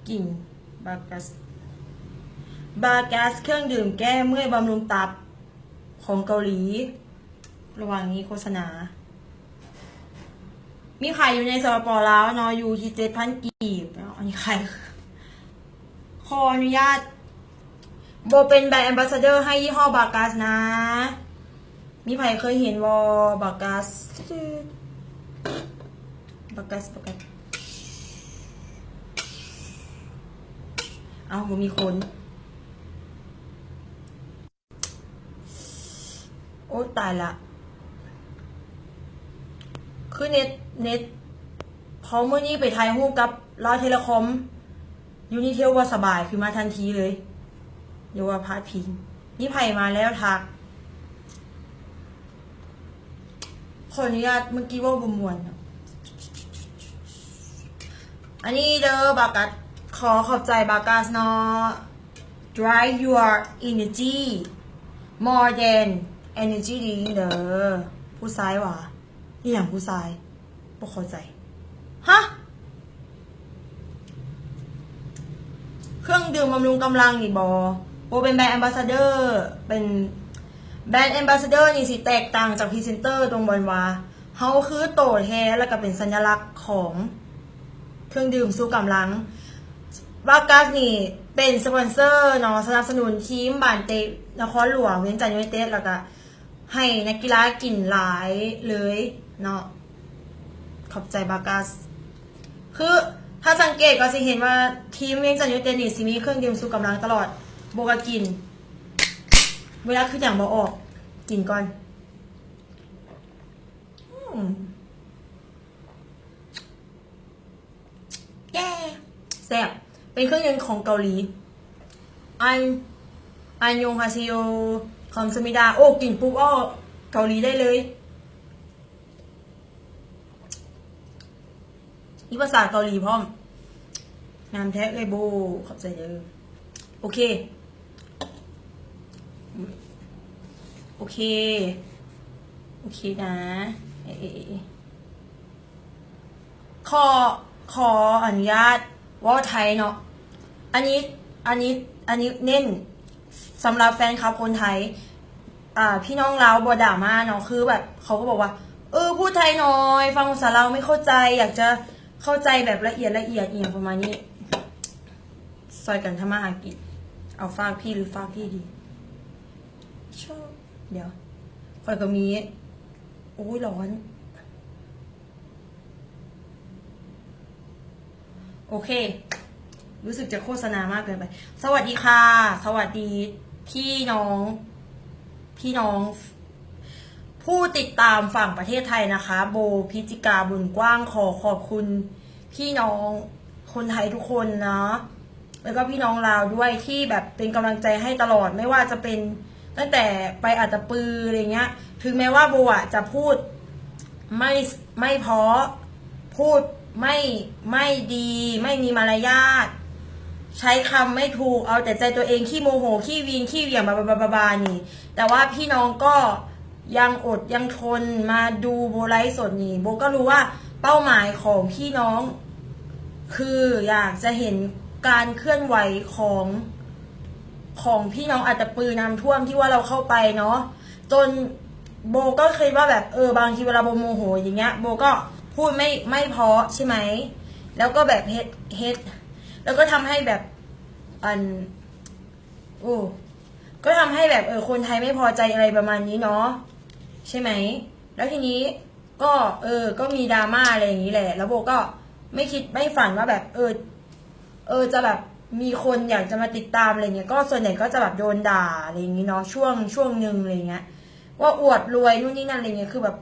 ກິ່ນບາກັສ ບາກັສ ເຄື່ອງດື່ມແກ້ເມື່ອຍບຳລຸງຕັບຂອງເກົາຫຼີ. ລະຫວ່າງນີ້ໂຄສະນາ ມີຂາຍຢູ່ໃນ ສປປ ລາວເນາະ ຢູ່ທີ່ເຈັດພັນກີບເນາະ. ອັນນີ້ຂາຍ ຂໍອະນຸຍາດ ບໍ່ເປັນແບຣນແອມບາສະເດີໃຫ້ຍີ່ຫໍ້ບາກັສນະ. ມີໃຜເຄີຍເຫັນບໍ່ ບາກັສ? ບາກັສ ບາກັສ ເອົ້າ ບໍ່ມີຄົນ. ໂອ້ ຕາຍລະ ຄືເນັດ ເນັດ ພໍມື້ນີ້ໄປຖ່າຍຮູບກັບລາວເທເລຄອມ ຢູນິເທວບໍ່ສະບາຍ ຄືມາທັນທີເລີຍ. ຢ່າວ່າພາດພິງ. ມີໃຜມາແລ້ວທັກ. ຂໍອະນຸຍາດ ເມື່ອກີ້ເວົ້າບໍ່ມ່ວນ. ອັນນີ້ເດີ ບາກັສ ຂໍຂອບໃຈບາກັສເນາະ. Drive your energy more than energy drink ເດີ. ຜູ້ຊາຍຫວາ? ອີຫຍັງຜູ້ຊາຍ? ບໍ່ເຂົ້າໃຈ. ຮະ? ເຄື່ອງດື່ມບຳລຸງກຳລັງນີ້ບໍ? ບໍ່ເປັນແບຣນແອມບາສະເດີ. ເປັນແບຣນແອມບາສະເດີນີ້ຊິແຕກຕ່າງຈາກພຣີເຊັນເຕີຕົງບ່ອນວ່າ ເຮົາຄືໂຕແທນ ແລ້ວກໍເປັນສັນຍະລັກຂອງເຄື່ອງດື່ມຊູກຳລັງ. ບາກັສນີ້ເປັນສະປອນເຊີເນາະ ສະໜັບສະໜູນທີມບານເຕະນະຄອນຫຼວງວຽງຈັນຢູໄນເຕັດ ແລ້ວກະໃຫ້ນັກກິລາກິນຫຼາຍເລີຍເນາະ. ຂອບໃຈບາກັສ. ຄືຖ້າສັງເກດກໍຊິເຫັນວ່າທີມວຽງຈັນຢູໄນເຕັດນີ້ຊິມີເຄື່ອງດື່ມຊູກຳລັງຕະຫຼອດ. ໂບກະກິນ ເວລາຄິດຫຍັງບໍ່ອອກ ກິນກ່ອນ. ອືມ ແກ່ ແຊບ ເປັນເຄື່ອງດື່ມຂອງເກົາຫຼີ. ອັນ ອັນຍົງຮາຊິໂຍ ຄອມຊາມິດາ. ໂອ້ ກິນປຸບອອກເກົາຫຼີໄດ້ເລີຍ. ມີພາສາເກົາຫຼີພ້ອມ. ງາມແທ້ເອື້ອຍໂບ ຂອບໃຈເດີ. ໂອເຄ ໂອເຄ ໂອເຄນະ. ເອ ເອ ເອ ຂໍ ຂໍອະນຸຍາດເວົ້າໄທເນາະ. ອັນນີ້ ອັນນີ້ ອັນນີ້ເນັ້ນສຳລັບແຟນຄລັບຄົນໄທ. ອ່າ ພີ່ນ້ອງລາວບໍ່ດຣາມາເນາະ ຄືແບບເຂົາກໍບອກວ່າ ເອີ ພູດໄທໜ້ອຍ ຟັງພາສາລາວໄມ່ເຂົ້າໃຈ ຢາກຈະເຂົ້າໃຈແບບລະອຽດລະອຽດ ອີ່ຫຍັງປະມານນີ້. ຊ່ອຍກັນທຳມາຫາກິນ. ເອົາຝາກພີ່ ຫຼື ຝາກພີ່ດີ? ຊອບ ດຽວ ຂ້ອຍກໍມີ. ໂອ້ຍ ຮ້ອນ. ໂອເຄ ຮູ້ສຶກຈະໂຄສະນາມາກເກີນໄປ. ສະຫວັດດີຄ່ະ ສະຫວັດດີພີ່ນ້ອງ ພີ່ນ້ອງຜູ້ຕິດຕາມຝັ່ງປະເທດໄທນະຄະ. ໂບ ພິຈິກາ ບຸນກວ້າງ ຂໍຂອບຄຸນພີ່ນ້ອງຄົນໄທທຸກຄົນເນາະ ແລ້ວກໍພີ່ນ້ອງລາວດ້ວຍທີ່ແບບເປັນກຳລັງໃຈໃຫ້ຕະຫຼອດ ໄມ່ວ່າຈະເປັນຕັ້ງແຕ່ໄປອັດຕະປື ອະໄລເງຍ. ເຖິງແມ້ວ່າໂບອະຈະພູດໄມ່ ໄມ່ເພາະ ພູດໄມ່ ໄມ່ດີ ໄມ່ມີມາລະຍາດ ໃຊ້ຄຳໄມ່ຖືກ ເອົາແຕ່ໃຈຕົວເອງ ຂີ້ໂມໂຫ ຂີ້ວິ່ງ ຂີ້ຫວ່ຽງ ບາໆໆໆນີ້ ແຕ່ວ່າພີ່ນ້ອງກໍຍັງອົດຍັງທົນມາດູໂບໄລຟ໌ສົດນີ້. ໂບກໍຮູ້ວ່າເປົ້າໝາຍຂອງພີ່ນ້ອງ ຄືຢາກຈະເຫັນການເຄື່ອນໄຫວຂອງ ຂອງພີ່ນ້ອງອັດຕະປືນ້ຳຖ້ວມທີ່ວ່າເຮົາເຂົ້າໄປເນາະ ຈົນໂບກໍຄິດວ່າແບບ ເອີ ບາງທີເວລາໂບໂມໂຫຢ່າງເງຍ ໂບກໍພູດໄມ່ ໄມ່ເພາະໃຊ່ໄໝ ແລ້ວກໍແບບເຮັດ ເຮັດ ແລ້ວກໍທຳໃຫ້ແບບ ອັນ ໂອ້ ກໍທຳໃຫ້ແບບ ເອີ ຄົນໄທໄມ່ພໍໃຈອະໄລປະມານນີ້ເນາະ ໃຊ່ໄໝ? ແລ້ວທີນີ້ ກໍ ເອີ ກໍມີດຣາມາອະໄລຢ່າງນີ້ແຫຼະ ແລ້ວໂບກໍໄມ່ຄິດໄມ່ຝັນວ່າແບບ ເອີ ເອີ ຈະແບບມີຄົນຢາກຈະມາຕິດຕາມອະໄລເງຍ ກໍສ່ວນໃຫຍ່ກໍຈະແບບໂດນດ່າອະໄລຢ່າງນີ້ເນາະ ຊ່ວງ ຊ່ວງໜຶ່ງອະໄລເງຍ ວ່າອວດລວຍນູ່ນນີ້ນັ້ນອະໄລເງຍ ຄືແບບ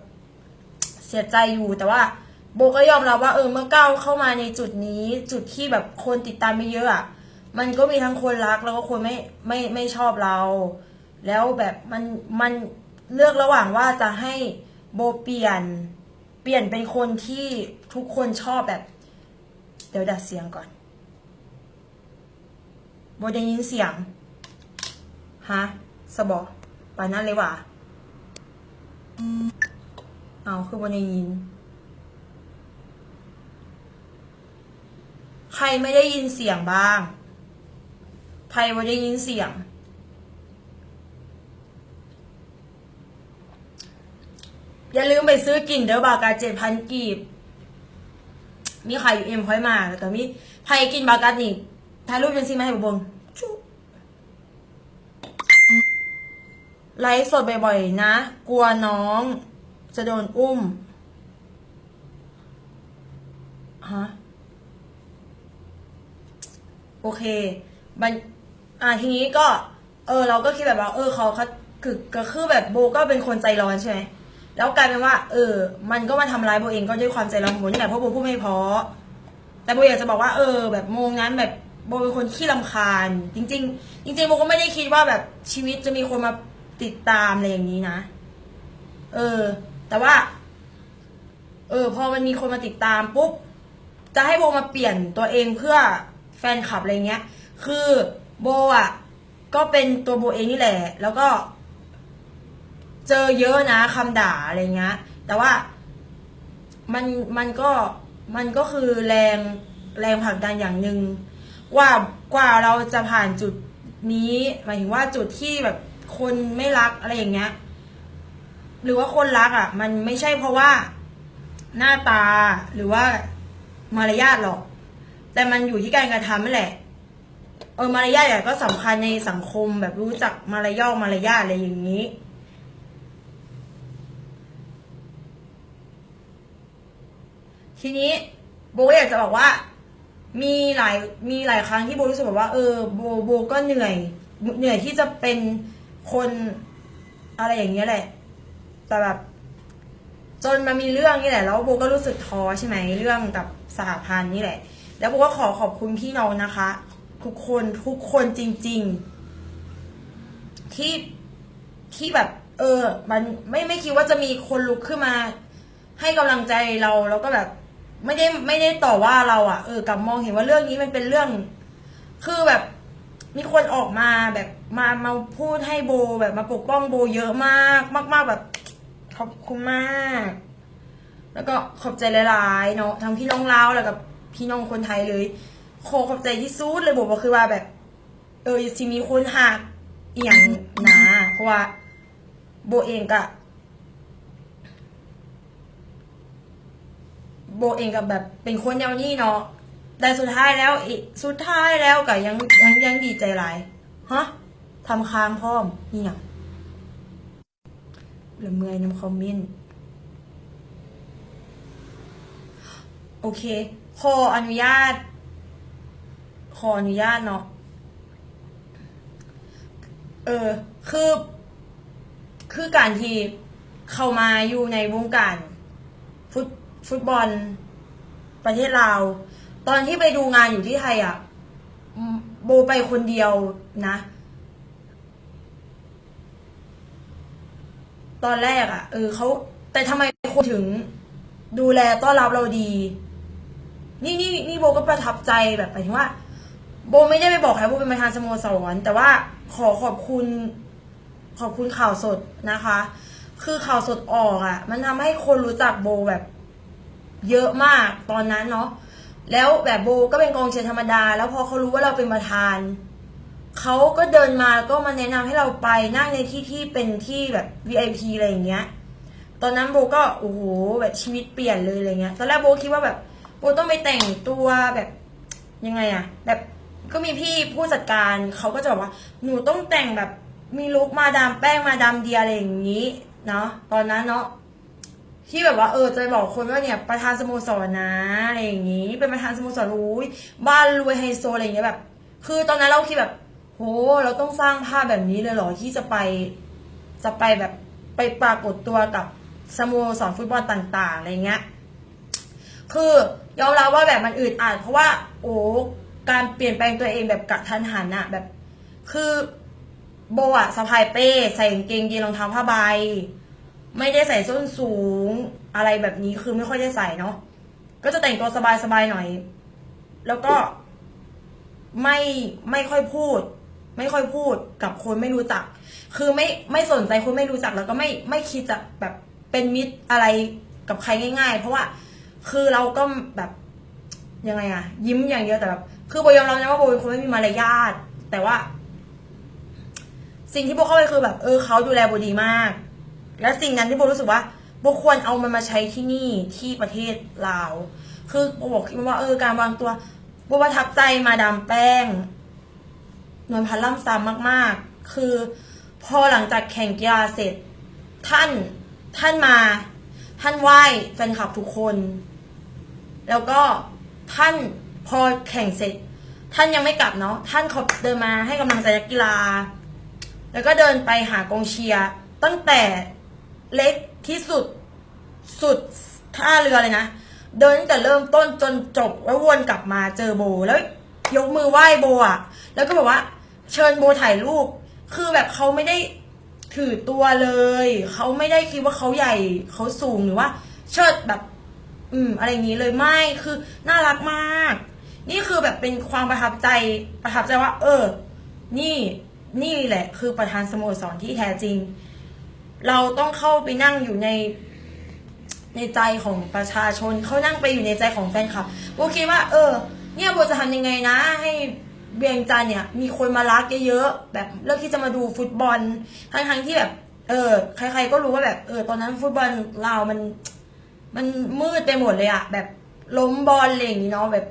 ເສຍໃຈຢູ່ ແຕ່ວ່າໂບກໍຍອມຮັບວ່າ ເອີ ເມື່ອກ້າວເຂົ້າມາໃນຈຸດນີ້ ຈຸດທີ່ແບບຄົນຕິດຕາມເຮົາເຍอะໆ ອະ ມັນກໍມີທັງຄົນຮັກ ແລ້ວກໍຄົນໄມ່ ໄມ່ ໄມ່ຊອບເຮົາ ແລ້ວແບບມັນ ມັນເລືອກລະຫວ່າງວ່າຈະໃຫ້ໂບປ່ຽນ ປ່ຽນເປັນຄົນທີ່ທຸກຄົນຊອບແບບ ດຽວດັດສຽງກ່ອນ ບໍ່ໄດ້ຍິນສຽງ ຮະ ສະບໍ ປານນັ້ນເລີຍຫວາ? ເອົາ ຄືບໍ່ໄດ້ຍິນ? ໃຜບໍ່ໄດ້ຍິນສຽງບ້າງ? ໃຜບໍ່ໄດ້ຍິນສຽງ? ຢ່າລືມໄປຊື້ກິນເດີ້ ບາກັດເຈັດພັນກີບ ມີຂາຍຢູ່ເອັມພອຍມາດ ແລ້ວກໍມີ ໃຜກິນບາກັດນີ້ ຖ່າຍຮູບຈັ່ງຊີ້ມາໃຫ້ເບິ່ງ. ໄລຟ໌ສົດບ່ອຍໆນະ ກົວນ້ອງຈະໂດນອຸ້ມ. ຮະ? ໂອເຄ ບັນ ອ່າ ທີນີ້ກໍ ເອີ ເຮົາກໍຄິດແບບວ່າ ເອີ ເຂົາ ເຂົາ ຄື ກໍຄືແບບໂບກໍເປັນຄົນໃຈຮ້ອນໃຊ່ໄໝ ແລ້ວກາຍເປັນວ່າ ເອີ ມັນກໍມາທຳລາຍໂບເອງ ກໍດ້ວຍຄວາມໃຈຮ້ອນຂອງໂບນີ້ແຫຼະ ເພາະໂບຜູ້ໄມ່ພໍ້. ແຕ່ໂບຢາກຈະບອກວ່າ ເອີ ແບບໂມງນັ້ນແບບໂບເປັນຄົນຂີ້ລຳຄານ ຈິງໆ ຈິງໆ ໂບກໍບໍ່ໄດ້ຄິດວ່າແບບຊີວິດຈະມີຄົນມາຕິດຕາມ ອະໄລຢ່າງນີ້ນະ ເອີ ແຕ່ວ່າ ເອີ ພໍມັນມີຄົນມາຕິດຕາມປຸບ ຈະໃຫ້ໂບມາປ່ຽນຕົວເອງເພື່ອແຟນຄລັບ ອະໄລເງີ້ຍ ຄືໂບອະ ກໍເປັນຕົວໂບເອງນີ້ແຫຼະ ແລ້ວກໍເຈີເຍີະນະ ຄຳດ່າ ອະໄລເງີ້ຍ ແຕ່ວ່າມັນ ມັນກໍ ມັນກໍຄືແຮງ ແຮງຜັກດັນຢ່າງໜຶ່ງ ກວ່າ ກວ່າເຮົາຈະຜ່ານຈຸດນີ້ ໝາຍເຖິງວ່າຈຸດທີ່ແບບຄົນໄມ່ຮັກ ອະໄລຢ່າງເງີ້ຍ ຫຼືວ່າຄົນຮັກອະ ມັນໄມ່ໃຊ່ເພາະວ່າໜ້າຕາ ຫຼືວ່າມາລະຍາດຫຼອກ ແຕ່ມັນຢູ່ທີ່ການກະທຳນັ້ນແຫຼະ. ເອີ ມາລະຍາດກໍສຳຄັນໃນສັງຄົມ ແບບຮູ້ຈັກມາລະຍອກມາລະຍາດ ອະໄລຢ່າງນີ້. ທີນີ້ໂບກໍຢາກຈະບອກວ່າ ມີຫຼາຍ ມີຫຼາຍຄັ້ງທີ່ໂບຮູ້ສຶກແບບວ່າ ເອີ ໂບ ໂບກໍເໜື່ອຍ ເໜື່ອຍທີ່ຈະເປັນຄົນ ອະໄລຢ່າງເງີ້ຍແຫຼະ ແຕ່ແບບ ຈົນມາມີເລື່ອງນີ້ແຫຼະ ແລ້ວໂບກໍຮູ້ສຶກທໍ້ໃຊ່ໄໝ ເລື່ອງກັບສະຫະພັນນີ້ແຫຼະ ແລ້ວໂບກໍຂໍຂອບຄຸນພີ່ນ້ອງນະຄະ ທຸກຄົນ ທຸກຄົນຈິງໆ ທີ່ ທີ່ແບບ ເອີ ມັນ ໄມ່ ໄມ່ຄິດວ່າຈະມີຄົນລຸກຂຶ້ນມາໃຫ້ກຳລັງໃຈເຮົາ ແລ້ວກໍແບບ ໄມ່ໄດ້ ໄມ່ໄດ້ຕໍ່ວ່າເຮົາອະ ເອີ ກັບມອງເຫັນວ່າເລື່ອງນີ້ມັນເປັນເລື່ອງ ຄືແບບ ມີຄົນອອກມາແບບ ມາ ມາພູດໃຫ້ໂບ ແບບມາປົກປ້ອງໂບເຍີະມາກ ມາກໆ ແບບ ຂອບຄຸນມາກ ແລ້ວກໍຂອບໃຈຫຼາຍໆເນາະ ທັງພີ່ນ້ອງລາວ ແລ້ວກໍພີ່ນ້ອງຄົນໄທເລີຍ ຂໍຂອບໃຈທີ່ສຸດເລີຍ ໂບບໍ່ຄິດວ່າແບບ ເອີ ຊິມີຄົນຮັກອີ່ຫຍັງນະ ເພາະວ່າໂບເອງກະ ໂບເອງກໍແບບເປັນຄົນແນວນີ້ເນາະ ແຕ່ສຸດທ້າຍແລ້ວ ເອ ສຸດທ້າຍແລ້ວກໍຍັງ ຍັງ ຍັງດີໃຈຫຼາຍ. ຮະ? ທຳຄ້າງພ້ອມ ອີ່ຫຍັງ? ລະເມື່ອຍນຳຄອມເມັນ. ໂອເຄ ຂໍອະນຸຍາດ ຂໍອະນຸຍາດເນາະ. ເອີ ຄື ຄືການທີ່ເຂົ້າມາຢູ່ໃນວົງການຟຸດ ຟຸດບອນປະເທດລາວ ຕອນທີ່ໄປດູງານຢູ່ທີ່ໄທອະ ໂບໄປຄົນດຽວນະ ຕອນແລກອະ ເອີ ເຂົາ ແຕ່ທຳໄມຄົນເຖິງດູແລຕ້ອນຮັບເຮົາດີ? ນີ້ ນີ້ ນີ້ໂບກໍປະທັບໃຈ ແບບ ໝາຍເຖິງວ່າ ໂບໄມ່ໄດ້ໄປບອກໃຫ້ໂບເປັນປະທານສະໂມສອນ ແຕ່ວ່າຂໍຂອບຄຸນ ຂອບຄຸນຂ່າວສົດນະຄະ ຄືຂ່າວສົດອອກອະ ມັນທຳໃຫ້ຄົນຮູ້ຈັກໂບແບບ ເຍີະມາກຕອນນັ້ນເນາະ ແລ້ວແບບໂບກໍເປັນກອງເຊຍທຳມະດາ ແລ້ວພໍເຂົາຮູ້ວ່າເຮົາເປັນປະທານ ເຂົາກໍເດີນມາ ແລ້ວກໍມາແນະນຳໃຫ້ເຮົາໄປນັ່ງໃນທີ່ທີ່ເປັນທີ່ແບບ ວີໄອພີ ອະໄລຢ່າງເງີ້ຍ ຕອນນັ້ນໂບກໍ ໂອ້ໂຫ ແບບຊີວິດປ່ຽນເລີຍ ອະໄລເງີ້ຍ ຕອນແລກໂບຄິດວ່າແບບໂບຕ້ອງໄປແຕ່ງຕົວແບບ ຍັງໄງອະ ແບບ ກໍມີພີ່ຜູ້ຈັດການເຂົາກໍຈະບອກວ່າ ໜູຕ້ອງແຕ່ງແບບມີລຸກມາດາມແປ້ງ ມາດາມເດຍ ອະໄລຢ່າງນີ້ເນາະ ຕອນນັ້ນເນາະ ທີ່ແບບວ່າ ເອີ ຈະໄປບອກຄົນວ່າ ເນີ້ຍ ປະທານສະໂມສອນນະ ອະໄລຢ່າງນີ້ ເປັນປະທານສະໂມສອນ ໂອ້ຍ ບ້ານລວຍໄຮໂຊ ອະໄລຢ່າງເງີ້ຍ ແບບ ຄືຕອນນັ້ນເຮົາຄິດແບບ ໂຫ ເຮົາຕ້ອງສ້າງພາບແບບນີ້ເລີຍເຫລອ ທີ່ຈະໄປ ຈະໄປແບບ ໄປປາກົດຕົວກັບສະໂມສອນຟຸດບອນຕ່າງໆ ອະໄລເງີ້ຍ ຄືຍອມຮັບວ່າແບບມັນອຶດອັດ ເພາະວ່າ ໂອ້ ການປ່ຽນແປງຕົວເອງແບບກະທັນຫັນນະ ແບບ ຄືໂບອະສະພາຍເປ້ ໃສ່ກາງເກງຢີນ ລອງເທົ້າຜ້າໃບ ໄມ່ໄດ້ໃສ່ສົ້ນສູງ ອະໄລແບບນີ້ ຄືໄມ່ຄ່ອຍໄດ້ໃສ່ເນາະ ກໍຈະແຕ່ງຕົວສະບາຍໆ ໜ້ອຍ ແລ້ວກໍໄມ່ ໄມ່ຄ່ອຍພູດ ໄມ່ຄ່ອຍພູດກັບຄົນໄມ່ຮູ້ຈັກ ຄືໄມ່ ໄມ່ສົນໃຈຄົນໄມ່ຮູ້ຈັກ ແລ້ວກໍໄມ່ ໄມ່ຄິດຈະແບບເປັນມິດອະໄລກັບໃຄງ່າຍໆ ເພາະວ່າ ຄືເຮົາກໍແບບ ຍັງໄງອະ ຍິ້ມຢ່າງດຽວ ແຕ່ແບບ ຄືໂບຍອມຮັບນະວ່າໂບເປັນຄົນບໍ່ມີມາລະຍາດ ແຕ່ວ່າ ສິ່ງທີ່ໂບເຂົ້າໃຈຄືແບບ ເອີ ເຂົາດູແລໂບດີມາກ ແລະ ສິ່ງນັ້ນທີ່ໂບຮູ້ສຶກວ່າ ບໍ່ຄວນເອົາມັນມາໃຊ້ທີ່ນີ້ ທີ່ປະເທດລາວ ຄືໂບບອກເອງວ່າ ເອີ ການວາງຕົວ ໂບປະທັບໃຈມາດາມແປ້ງ ນວນພັນ ລ້ຳຊຳມາກໆ ຄືພໍຫຼັງຈາກແຂ່ງກິລາເສັດ ທ່ານ ທ່ານມາ ທ່ານໄຫວ້ແຟນຄລັບທຸກຄົນ ແລ້ວກໍທ່ານ ພໍແຂ່ງເສັດ ທ່ານຍັງໄມ່ກັບເນາະ ທ່ານເຂົາເດີນມາໃຫ້ກຳລັງໃຈນັກກິລາ ແລ້ວກໍເດີນໄປຫາກອງເຊຍ ຕັ້ງແຕ່ເລັກທີ່ສຸດ ສຸດທ່າເຮືອເລີຍນະ ເດີນຕັ້ງແຕ່ເລີ່ມຕົ້ນຈົນຈົບ ແລ້ວວນກັບມາເຈີໂບ ແລ້ວຍົກມືໄຫວ້ໂບອະ ແລ້ວກໍແບບວ່າເຊີນໂບຖ່າຍຮູບ ຄືແບບເຂົາໄມ່ໄດ້ຖືຕົວເລີຍ ເຂົາໄມ່ໄດ້ຄິດວ່າເຂົາໃຫຍ່ ເຂົາສູງ ຫຼືວ່າເຊີດແບບ ອືມ ອະໄລຢ່າງນີ້ເລີຍ ໄມ່ ຄືໜ້າລັກມາກ ນີ້ຄືແບບເປັນຄວາມປະທັບໃຈ ປະທັບໃຈວ່າ ເອີ ນີ້ ນີ້ແຫຼະຄືປະທານສະໂມສອນທີ່ແທ້ຈິງ ເຮົາຕ້ອງເຂົ້າໄປນັ່ງຢູ່ໃນ ໃນໃຈຂອງປະຊາຊົນ ເຂົ້ານັ່ງໄປຢູ່ໃນໃຈຂອງແຟນຄລັບ ໂບຄິດວ່າ ເອີ ເນ່ຍ ໂບຈະທຳຍັງໄງນະ ໃຫ້ວຽງຈັນເນ່ຍ ມີຄົນມາລັກເຍີະໆ ແບບເລືອກທີ່ຈະມາດູຟຸດບອນ ທັງໆທີ່ແບບ ເອີ ໃຄໆກໍຮູ້ວ່າແບບ ເອີ ຕອນນັ້ນຟຸດບອນລາວມັນ ມັນມືດໄປໝົດເລີຍອະ ແບບລົ້ມບ່ອນ ເລງນີ້ເນາະ ແບບ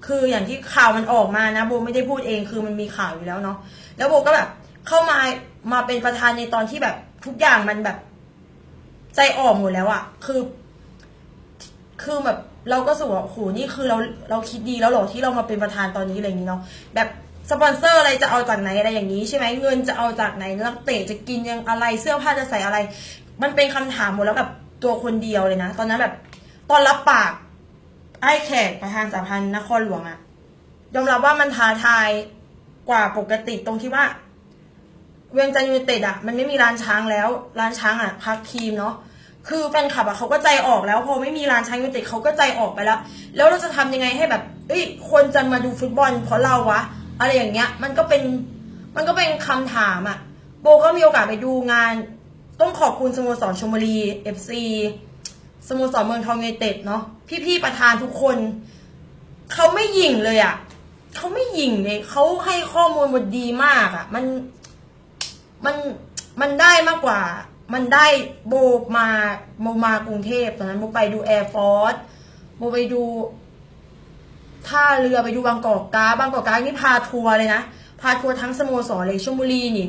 ຄືຢ່າງທີ່ຂ່າວມັນອອກມານະ ໂບໄມ່ໄດ້ພູດເອງ ຄືມັນມີຂ່າວຢູ່ແລ້ວເນາະ ແລ້ວໂບກໍແບບເຂົ້າມາ ມາເປັນປະທານໃນຕອນທີ່ແບບທຸກຢ່າງມັນແບບໃຈອອກໝົດແລ້ວອະ ຄື ຄືແບບ ເຮົາກໍຮູ້ສຶກວ່າ ໂອ້ໂຫ ນີ້ຄືເຮົາ ເຮົາຄິດດີແລ້ວເຫລອ ທີ່ເຮົາມາເປັນປະທານຕອນນີ້ ອະໄລຢ່າງນີ້ເນາະ ແບບສະປອນເຊີອະໄລຈະເອົາຈາກໄຫນ ອະໄລຢ່າງນີ້ ໃຊ່ໄໝ ເງິນຈະເອົາຈາກໄຫນ ນັກເຕະຈະກິນຫຍັງ ອະໄລ ເສື້ອຜ້າຈະໃສ່ອະໄລ ມັນເປັນຄຳຖາມໝົດ ແລ້ວແບບຕົວຄົນດຽວເລີຍນະ ຕອນນັ້ນແບບ ຕອນຮັບປາກ ອ້າຍແຂກ ປະທານສະຫະພັນນະຄອນຫຼວງອະ ຍອມຮັບວ່າມັນທ້າທາຍກວ່າປົກກະຕິ ຕົງທີ່ວ່າ ວຽງຈັນຢູໄນເຕັດອະ ມັນໄມ່ມີລ້ານຊ້າງແລ້ວ ລ້ານຊ້າງອະພັກທີມເນາະ ຄືແຟນຄລັບອະ ເຂົາກໍໃຈອອກແລ້ວ ພໍໄມ່ມີລ້ານຊ້າງຢູໄນເຕັດ ເຂົາກໍໃຈອອກໄປແລ້ວ ແລ້ວເຮົາຈະທຳຍັງໄງໃຫ້ແບບ ເອີຍ ຄົນຈະມາດູຟຸດບອນເພາະເຮົາວະ ອະໄລຢ່າງເงี้ຍ ມັນກໍເປັນ ມັນກໍເປັນຄຳຖາມອະ ໂບກໍມີໂອກາດໄປດູງານ ຕ້ອງຂອບຄຸນສະໂມສອນຊົນບຸລີ ເອັຟຊີ ສະໂມສອນເມືອງທອງຢູໄນເຕັດເນາະ ພີ່ໆປະທານທຸກຄົນ ເຂົາໄມ່ຫຍິ່ງເລີຍອະ ເຂົາໄມ່ຫຍິ່ງເລີຍ ເຂົາໃຫ້ຂໍ້ມູນບໍ່ດີມາກອະ ມັນ ມັນ ມັນໄດ້ມາກກວ່າ ມັນໄດ້ ໂບມາ ໂບມາກຸງເທບ ຕອນນັ້ນໂບໄປດູແອຟອດ ໂບໄປດູທ່າເຮືອ ໄປດູບາງກອກກາ ບາງກອກການີ້ພາທົວເລີຍນະ ພາທົວທັງສະໂມສອນເລີຍ ຊົນບຸລີນີ້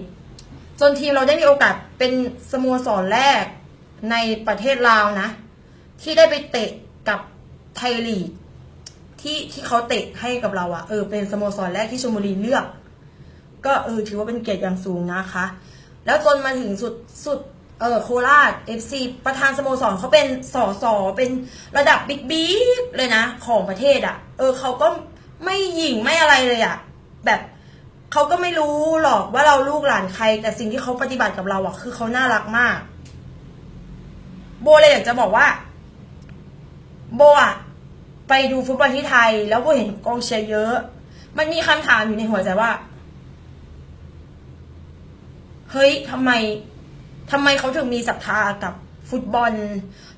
ຈົນທີມເຮົາໄດ້ມີໂອກາດເປັນສະໂມສອນແລກ ໃນປະເທດລາວນະ ທີ່ໄດ້ໄປເຕະກັບໄທລີກ ທີ່ ທີ່ເຂົາເຕະໃຫ້ກັບເຮົາອະ ເອີ ເປັນສະໂມສອນແລກທີ່ຊົນບຸລີເລືອກ ກໍ ເອີ ຖືວ່າເປັນກຽດຢ່າງສູງນະຄະ ແລ້ວຈົນມາເຖິງສຸດ ສຸດ ເອີ ໂຄລາດ ເອັຟຊີ ປະທານສະໂມສອນ ເຂົາເປັນ ສສ ເປັນລະດັບບິກໆເລີຍນະ ຂອງປະເທດອະ ເອີ ເຂົາກໍໄມ່ຫຍິ່ງໄມ່ອະໄລເລີຍອະ ແບບ ເຂົາກໍໄມ່ຮູ້ຫຼອກວ່າເຮົາລູກຫຼານໃຄ ແຕ່ສິ່ງທີ່ເຂົາປະຕິບັດກັບເຮົາອະ ຄືເຂົາໜ້າລັກມາກ ໂບເລີຍຢາກຈະບອກວ່າ ໂບອະໄປດູຟຸດບອນທີ່ໄທ ແລ້ວໂບເຫັນກອງເຊຍເຍີະ ມັນມີຄຳຖາມຢູ່ໃນຫົວໃຈວ່າ ເຮີ້ຍ ທຳໄມ ທຳໄມເຂົາເຖິງມີສັດທາກັບຟຸດບອນ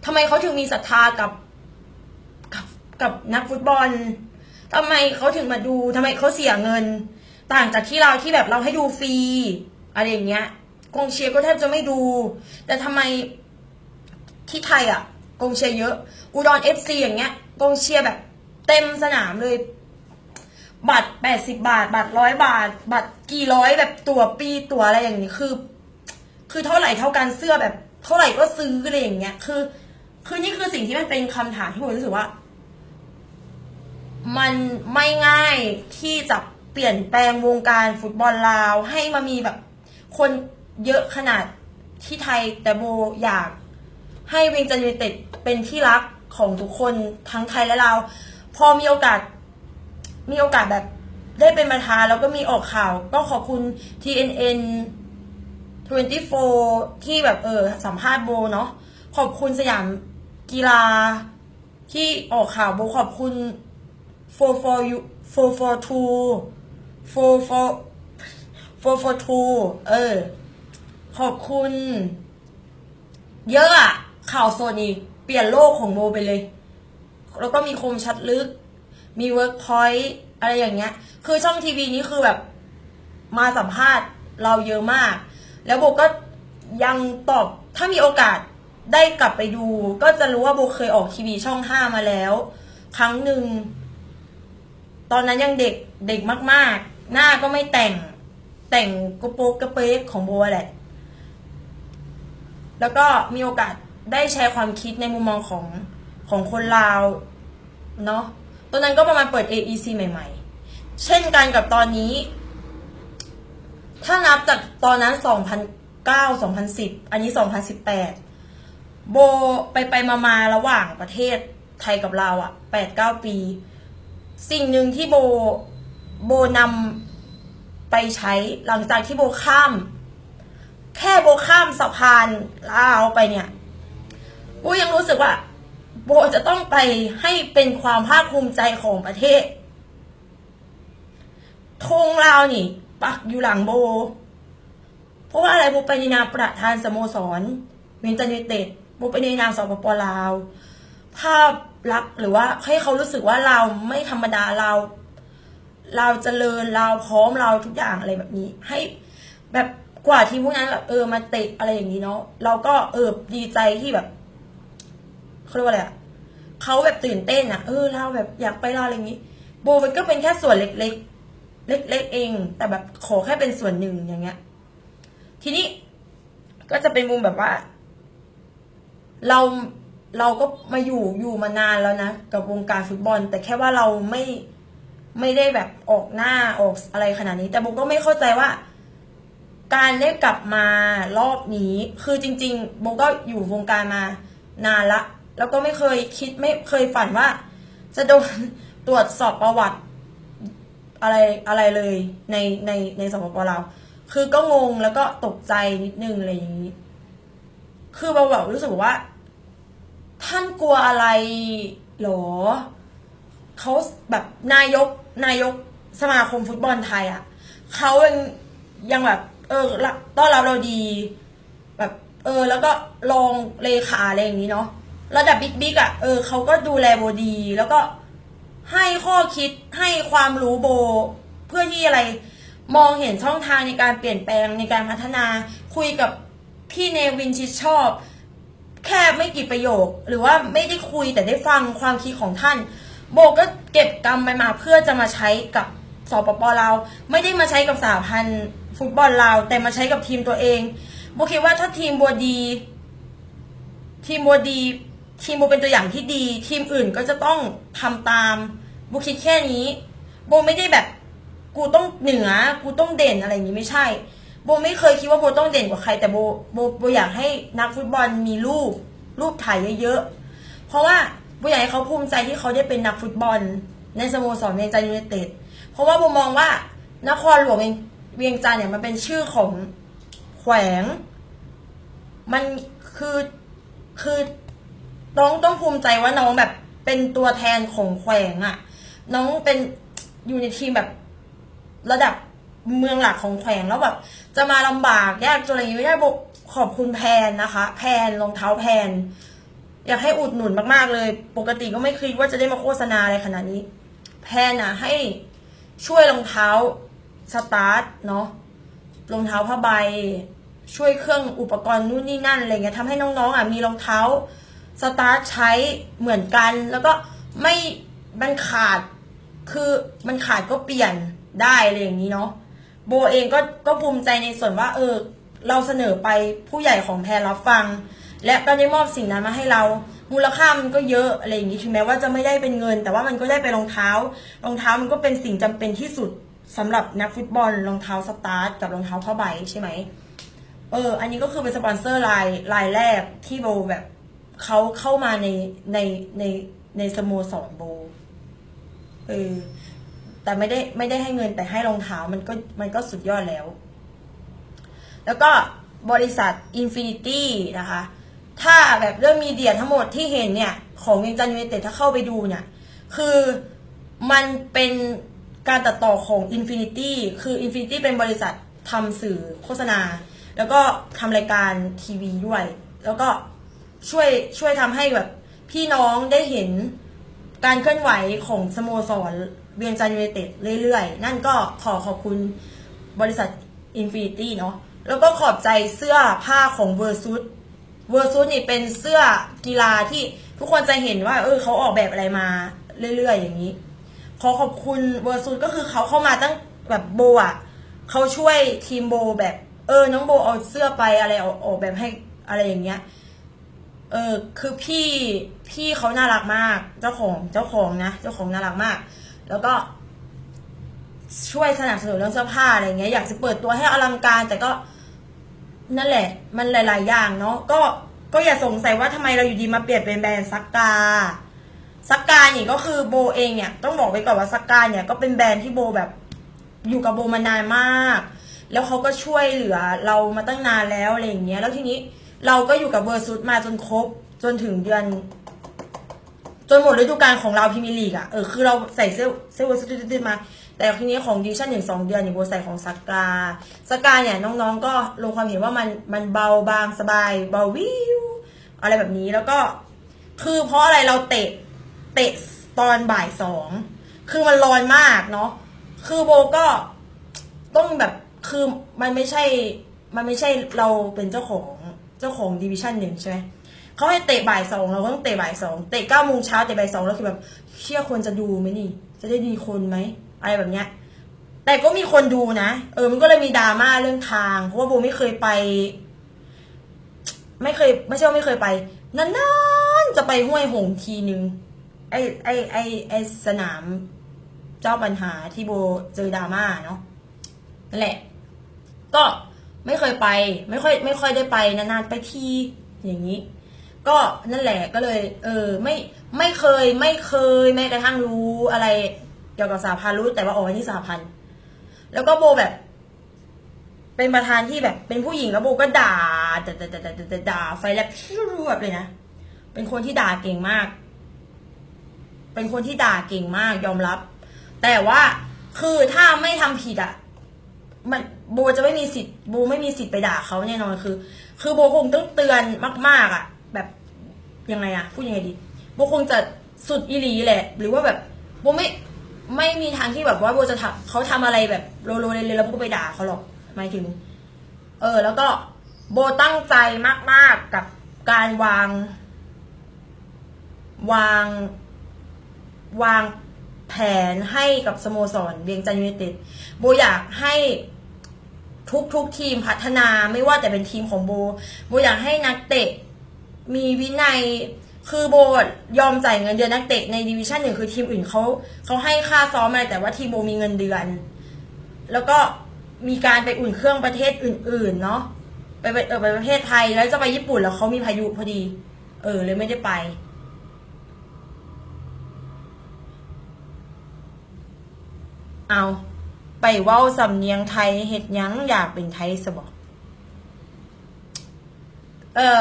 ທຳໄມເຂົາເຖິງມີສັດທາກັບ ກັບ ກັບນັກຟຸດບອນ ທຳໄມເຂົາເຖິງມາດູ ທຳໄມເຂົາເສຍເງິນ ຕ່າງຈາກທີ່ລາວ ທີ່ແບບເຮົາໃຫ້ດູຟຣີ ອະໄລຢ່າງເງີ້ຍ ກອງເຊຍກໍແທບຈະໄມ່ດູ ແຕ່ທຳໄມທີ່ໄທອະ ກອງເຊຍເຍີະ ອຸດອນ ເອັຟຊີ ຢ່າງເງີ້ຍ ກອງເຊຍແບບເຕັມສະໜາມເລີຍ ບັດແປດສິບບາດ ບັດຮ້ອຍບາດ ບັດກີ່ຮ້ອຍ ແບບຕົ໋ວປີ໋ ຕົ໋ວອະໄລຢ່າງນີ້ ຄື ຄືເທົ່າໃດເທົ່າກັນ ເສື້ອແບບເທົ່າໃດກໍຊື້ ອະໄລຢ່າງເງີ້ຍ ຄື ຄືນີ້ຄືສິ່ງທີ່ມັນເປັນຄຳຖາມທີ່ໂບຮູ້ສຶກວ່າ ມັນໄມ່ງ່າຍທີ່ຈະປ່ຽນແປງວົງການຟຸດບອນລາວ ໃຫ້ມາມີແບບຄົນເຍີະຂະໜາດທີ່ໄທ ແຕ່ໂບຢາກໃຫ້ວຽງຈັນຢູໄນເຕັດເປັນທີ່ຮັກຂອງທຸກຄົນທັງໄທ ແລະ ລາວ ພໍມີໂອກາດ ມີໂອກາດແບບໄດ້ເປັນປະທານ ແລ້ວກໍມີອອກຂ່າວ ກໍຂອບຄຸນ ທີເອັນເອັນ ຊາວສີ່ ທີ່ແບບ ເອີ ສຳພາດໂບເນາະ ຂອບຄຸນສະຫຍາມກິລາທີ່ອອກຂ່າວໂບ ຂອບຄຸນ ໂຟ ໂຟ ຢູ ໂຟ ໂຟ ທູ ໂຟ ໂຟ ໂຟ ທູ ເອີ ຂອບຄຸນເຍີະອະ ຂ່າວສົດນີ້ປ່ຽນໂລກຂອງໂບໄປເລີຍ ແລ້ວກໍມີຄົມຊັດລຶກ มี Workpoint อะไรอย่างเงี้ย คือช่องทีวีนี้คือแบบมาสัมภาษณ์เราเยอะมาก แล้วโบก็ยังตอบ ถ้ามีโอกาสได้กลับไปดู ก็จะรู้ว่าโบเคยออกทีวีช่องห้ามาแล้วครั้งหนึ่ง ตอนนั้นยังเด็ก เด็กมากๆ หน้าก็ไม่แต่ง แต่งกระโปรงกระเปกของโบแหละ แล้วก็มีโอกาสได้แชร์ความคิดในมุมมองของ ของคนลาวเนาะ ตอนนั้นก็ประมาณเปิด เออีซี ใหม่ๆ เช่นกันกับตอนนี้ ถ้านับจากตอนนั้น สองพันเก้า สองพันสิบ อันนี้ สองพันสิบแปด โบไปไปมามาๆ ระหว่างประเทศไทยกับลาวอะ แปดเก้า ปี สิ่งหนึ่งที่โบ โบนำไปใช้หลังจากที่โบข้าม แค่โบข้ามสะพานลาวไปเนี่ย โบยังรู้สึกว่า โบจะต้องไปให้เป็นความภาคภูมิใจของประเทศ ธงลาวนี่ปักอยู่หลังโบ เพราะว่าอะไร โบไปในนามประธานสโมสรเวียงจันทน์ยูไนเต็ด โบไปในนาม สปป ลาว ภาพลักษณ์หรือว่าให้เขารู้สึกว่าลาวไม่ธรรมดา ลาว ลาวเจริญ ลาวพร้อม ลาวทุกอย่างอะไรแบบนี้ ให้แบบกว่าทีมพวกนั้นแบบ เออ มาเตะอะไรอย่างนี้เนาะ เราก็ เออ ดีใจที่แบบ เขาเรียกว่าอะไรอะ เขาแบบตื่นเต้นอะ เออ ลาวแบบอยากไปลาวอะไรอย่างนี้ โบมันก็เป็นแค่ส่วนเล็กๆ เล็กๆ เอง แต่แบบขอแค่เป็นส่วนหนึ่งอย่างเงี้ย ทีนี้ก็จะเป็นมุมแบบว่า เรา เราก็มาอยู่ อยู่มานานแล้วนะ กับวงการฟุตบอล แต่แค่ว่าเราไม่ ไม่ได้แบบออกหน้าออกอะไรขนาดนี้ แต่โบก็ไม่เข้าใจว่า การได้กลับมารอบนี้ คือจริงๆ โบก็อยู่วงการมานานละ แล้วก็ไม่เคยคิด ไม่เคยฝันว่าจะโดนตรวจสอบประวัติอะไร อะไรเลยใน ใน ใน สปป ลาว คือก็งงแล้วก็ตกใจนิดนึงอะไรอย่างนี้ คือโบแบบรู้สึกว่า ท่านกลัวอะไรหรอ เขาแบบนายก นายกสมาคมฟุตบอลไทยอะ เขายัง ยังแบบ เออ ละ ต้อนรับเราดี แบบ เออ แล้วก็รองเลขาอะไรอย่างนี้เนาะ ระดับบิ๊กๆ อะ เออ เขาก็ดูแลโบดี แล้วก็ให้ข้อคิด ให้ความรู้โบ เพื่อที่อะไร มองเห็นช่องทางในการเปลี่ยนแปลง ในการพัฒนา คุยกับพี่เนวินชิดชอบ แค่ไม่กี่ประโยค หรือว่าไม่ได้คุย แต่ได้ฟังความคิดของท่าน โบก็เก็บกำมันมาเพื่อจะมาใช้กับ สปป ลาว ไม่ได้มาใช้กับสหพันธ์ฟุตบอลลาว แต่มาใช้กับทีมตัวเอง โบคิดว่าถ้าทีมโบดี ทีมโบดี ทีมโบเป็นตัวอย่างที่ดี ทีมอื่นก็จะต้องทำตาม โบคิดแค่นี้ โบไม่ได้แบบ กูต้องเหนือ กูต้องเด่นอะไรอย่างนี้ ไม่ใช่ โบไม่เคยคิดว่าโบต้องเด่นกว่าใคร แต่โบ โบ โบอยากให้นักฟุตบอลมีรูป รูปถ่ายเยอะๆ เพราะว่าโบอยากให้เขาภูมิใจที่เขาได้เป็นนักฟุตบอลในสโมสรเวียงจันทน์ยูไนเต็ด เพราะว่าโบมองว่านครหลวงเวียง เวียงจันทน์เนี่ย มันเป็นชื่อของแขวง มันคือ คือน้องต้องภูมิใจว่าน้องแบบเป็นตัวแทนของแขวงอะ น้องเป็น อยู่ในทีมแบบระดับเมืองหลักของแขวง แล้วแบบจะมาลำบากยากจนอะไรอย่างนี้ไม่ได้ โบขอบคุณแพนนะคะ แพน รองเท้าแพน อยากให้อุดหนุนมากๆเลย ปกติก็ไม่คิดว่าจะได้มาโฆษณาอะไรขนาดนี้ แพนอะให้ช่วยรองเท้าสตาร์ทเนาะ รองเท้าผ้าใบ ช่วยเครื่องอุปกรณ์นู่นนี่นั่นอะไรเงี้ย ทำให้น้องๆอะมีรองเท้าสตาร์ทใช้เหมือนกัน แล้วก็ไม่ มันขาด คือมันขาดก็เปลี่ยนได้อะไรอย่างนี้เนาะ โบเองก็ ก็ภูมิใจในส่วนว่า เออ เราเสนอไป ผู้ใหญ่ของแพนรับฟัง และก็ได้มอบสิ่งนั้นมาให้เรา มูลค่ามันก็เยอะอะไรอย่างนี้ ถึงแม้ว่าจะไม่ได้เป็นเงิน แต่ว่ามันก็ได้เป็นรองเท้า รองเท้ามันก็เป็นสิ่งจำเป็นที่สุดสำหรับนักฟุตบอล รองเท้าสตาร์ทกับรองเท้าผ้าใบใช่ไหม เออ อันนี้ก็คือเป็นสปอนเซอร์ราย รายแรกที่โบแบบ เขาเข้ามาใน ใน ใน ในสโมสรโบ เออ แต่ไม่ได้ ไม่ได้ให้เงิน แต่ให้รองเท้า มันก็ มันก็สุดยอดแล้ว แล้วก็บริษัท Infinity นะคะ ถ้าแบบเรื่องมีเดียทั้งหมดที่เห็นเนี่ย ของเวียงจันทน์ยูไนเต็ด ถ้าเข้าไปดูเนี่ย คือมันเป็นการตัดต่อของ Infinity คือ Infinity เป็นบริษัททำสื่อโฆษณา แล้วก็ทำรายการทีวีด้วย แล้วก็ช่วย ช่วยทำให้แบบพี่น้องได้เห็น ການເຄື່ອນໄຫວຂອງສະໂມສອນວຽງຈັນຢູໄນເຕັດເລື້ອຍໆ ນັ້ນກໍຂໍຂອບຄຸນບໍລິສັດ Infinity ເນາະ ແລ້ວກໍຂອບໃຈເສື້ອຜ້າຂອງ Versus Versus ນີ້ເປັນເສື້ອກິລາທີ່ທຸກຄົນຈະເຫັນວ່າ ເອີ ເຂົາອອກແບບອະໄລມາເລື້ອຍໆ ຢ່າງນີ້. ຂໍຂອບຄຸນ Versus ກໍຄືເຂົາເຂົ້າມາຕັ້ງແບບໂບອະ ເຂົາຊ່ວຍທີມໂບແບບ ເອີ ນ້ອງໂບເອົາເສື້ອໄປອະໄລ ອອກ ອອກແບບໃຫ້ ອະໄລຢ່າງເງຍ. ເອີ ຄືພີ່ ພີ່ເຂົາໜ້າລັກມາກ ເຈົ້າຂອງ ເຈົ້າຂອງນະ ເຈົ້າຂອງໜ້າລັກມາກ ແລ້ວກໍຊ່ວຍສະໜັບສະໜູນເລື່ອງເສື້ອຜ້າ ອະໄລເງຍ. ຢາກຈະເປີດຕົວໃຫ້ອະລັງການ ແຕ່ກໍ ນັ້ນແຫຼະ ມັນຫຼາຍໆ ຢ່າງເນາະ. ກໍ ກໍຢ່າສົງໄສວ່າທຳໄມເຮົາຢູ່ດີມາປ່ຽນເປັນແບຣນສັກກາ. ສັກການີ້ກໍຄືໂບເອງເນຍ ຕ້ອງບອກໄວ້ກ່ອນວ່າສັກກາເນຍ ກໍເປັນແບຣນທີ່ໂບແບບ ຢູ່ກັບໂບມານານມາກ ແລ້ວເຂົາກໍຊ່ວຍເຫຼືອເຮົາມາຕັ້ງນານແລ້ວ ອະໄລຢ່າງເງຍ. ແລ້ວທີນີ້ເຮົາກໍຢູ່ກັບ Versus ມາຈົນຄົບ ຈົນເຖິງເດືອນ ຈົນໝົດລະດູການຂອງລາວພຣີເມຍລີກອະ. ເອີ ຄືເຮົາໃສ່ເສື້ອ ເສື້ອ Versus ມາ ແຕ່ທີນີ້ຂອງ Division ໜຶ່ງ ສອງເດືອນນີ້ ໂບໃສ່ຂອງສັກກາ. ສັກກາເນຍ ນ້ອງໆ ກໍລົງຄວາມເຫັນວ່າມັນ ມັນເບົາບາງສະບາຍ ເບົາວິວ ອະໄລແບບນີ້. ແລ້ວກໍ ຄືເພາະອະໄລເຮົາເຕະ ເຕະຕອນບ່າຍສອງ ຄືມັນຮ້ອນມາກເນາະ. ຄືໂບກໍຕ້ອງແບບ ຄືມັນໄມ່ໃຊ່ ມັນໄມ່ໃຊ່ເຮົາເປັນເຈົ້າຂອງ ເຈົ້າຂອງ Division ໜຶ່ງ ໃຊ່ໄໝ? ເຂົາໃຫ້ເຕະບ່າຍສອງ ເຮົາກໍຕ້ອງເຕະບ່າຍສອງ ເຕະເກົ້າໂມງເຊົ້າ ເຕະບ່າຍສອງ ເຮົາຄືແບບ ເຊຍ ຄົນຈະດູໄໝນີ້ ຈະໄດ້ມີຄົນໄໝ ອະໄລແບບເນຍ. ແຕ່ກໍມີຄົນດູນະ. ເອີ ມັນກໍເລີຍມີດຣາມາເລື່ອງທາງ ເພາະວ່າໂບໄມ່ເຄີຍໄປ ໄມ່ເຄີຍ ບໍ່ໃຊ່ວ່າໄມ່ເຄີຍໄປ ນານໆ ຈະໄປຫ້ວຍຫົງທີໜຶ່ງ ໄອ້ ໄອ້ ໄອ້ ໄອ້ສະໜາມເຈົ້າບັນຫາທີ່ໂບເຈີດຣາມາເນາະ ນັ້ນແຫຼະ. ກໍໄມ່ເຄີຍໄປ ໄມ່ຄ່ອຍ ໄມ່ຄ່ອຍໄດ້ໄປ ນານໆ ໄປທີ ຢ່າງນີ້. ກໍນັ້ນແຫຼະ ກໍເລີຍ ເອີ ໄມ່ ໄມ່ເຄີຍ ໄມ່ເຄີຍແມ້ກະທັ້ງຮູ້ອະໄລກ່ຽວກັບສະຫະພັນ ຮູ້ແຕ່ວ່າ ອໍ ອັນນີ້ສະຫະພັນ. ແລ້ວກໍໂບແບບ ເປັນປະທານທີ່ແບບເປັນຜູ້ຍິງ ແລ້ວໂບກໍດ່າ ດ່າ ດ່າ ດ່າ ດ່າ ໄຟແລັບ ແບບເລີຍນະ. ເປັນຄົນທີ່ດ່າເກັ່ງມາກ ເປັນຄົນທີ່ດ່າເກັ່ງມາກ ຍອມຮັບ. ແຕ່ວ່າ ຄືຖ້າໄມ່ທຳຜິດອະ ມັນ ໂບຈະໄມ່ມີສິດ ໂບໄມ່ມີສິດໄປດ່າເຂົາແນ່ນອນ. ຄື ຄືໂບຄົງຕ້ອງເຕືອນມາກໆ ອະ ແບບ ຍັງໄງອະ ພູດຍັງໄງດີ ໂບຄົງຈະສຸດອີ່ຫຼີແຫຼະ ຫຼືວ່າແບບ ໂບໄມ່ ໄມ່ມີທາງທີ່ແບບວ່າໂບຈະທຳ ເຂົາທຳອະໄລແບບໂລໆ ເລໆ ແລ້ວໂບກໍໄປດ່າເຂົາຫຼອກ ໝາຍເຖິງ ເອີ ແລ້ວກໍໂບຕັ້ງໃຈມາກໆ ກັບການວາງ ວາງ ວາງແຜນໃຫ້ກັບສະໂມສອນວຽງຈັນຢູໄນເຕັດ. ໂບຢາກໃຫ້ທຸກໆ ທີມພັດທະນາ ໄມ່ວ່າຈະເປັນທີມຂອງໂບ ໂບຢາກໃຫ້ນັກເຕະມີວິໄນ ຄືໂບຍອມຈ່າຍເງິນເດືອນນັກເຕະໃນ Division ໜຶ່ງ ຄືທີມອື່ນເຂົາ ເຂົາໃຫ້ຄ່າຊ້ອມອະໄລ ແຕ່ວ່າທີມໂບມີເງິນເດືອນ ແລ້ວກໍມີການໄປອຸ່ນເຄື່ອງປະເທດອື່ນໆ ເນາະ ໄປ ໄປ ເອີ ໄປປະເທດໄທ ແລ້ວຈະໄປຍີ່ປຸ່ນ ແລ້ວເຂົາມີພາຍຸພໍດີ ເອີ ເລີຍໄມ່ໄດ້ໄປ. ເອົາ ໄປເວົ້າສຳນຽງໄທເຮັດຫຍັງ? ຢາກເປັນໄທຊະບໍ? ເອີ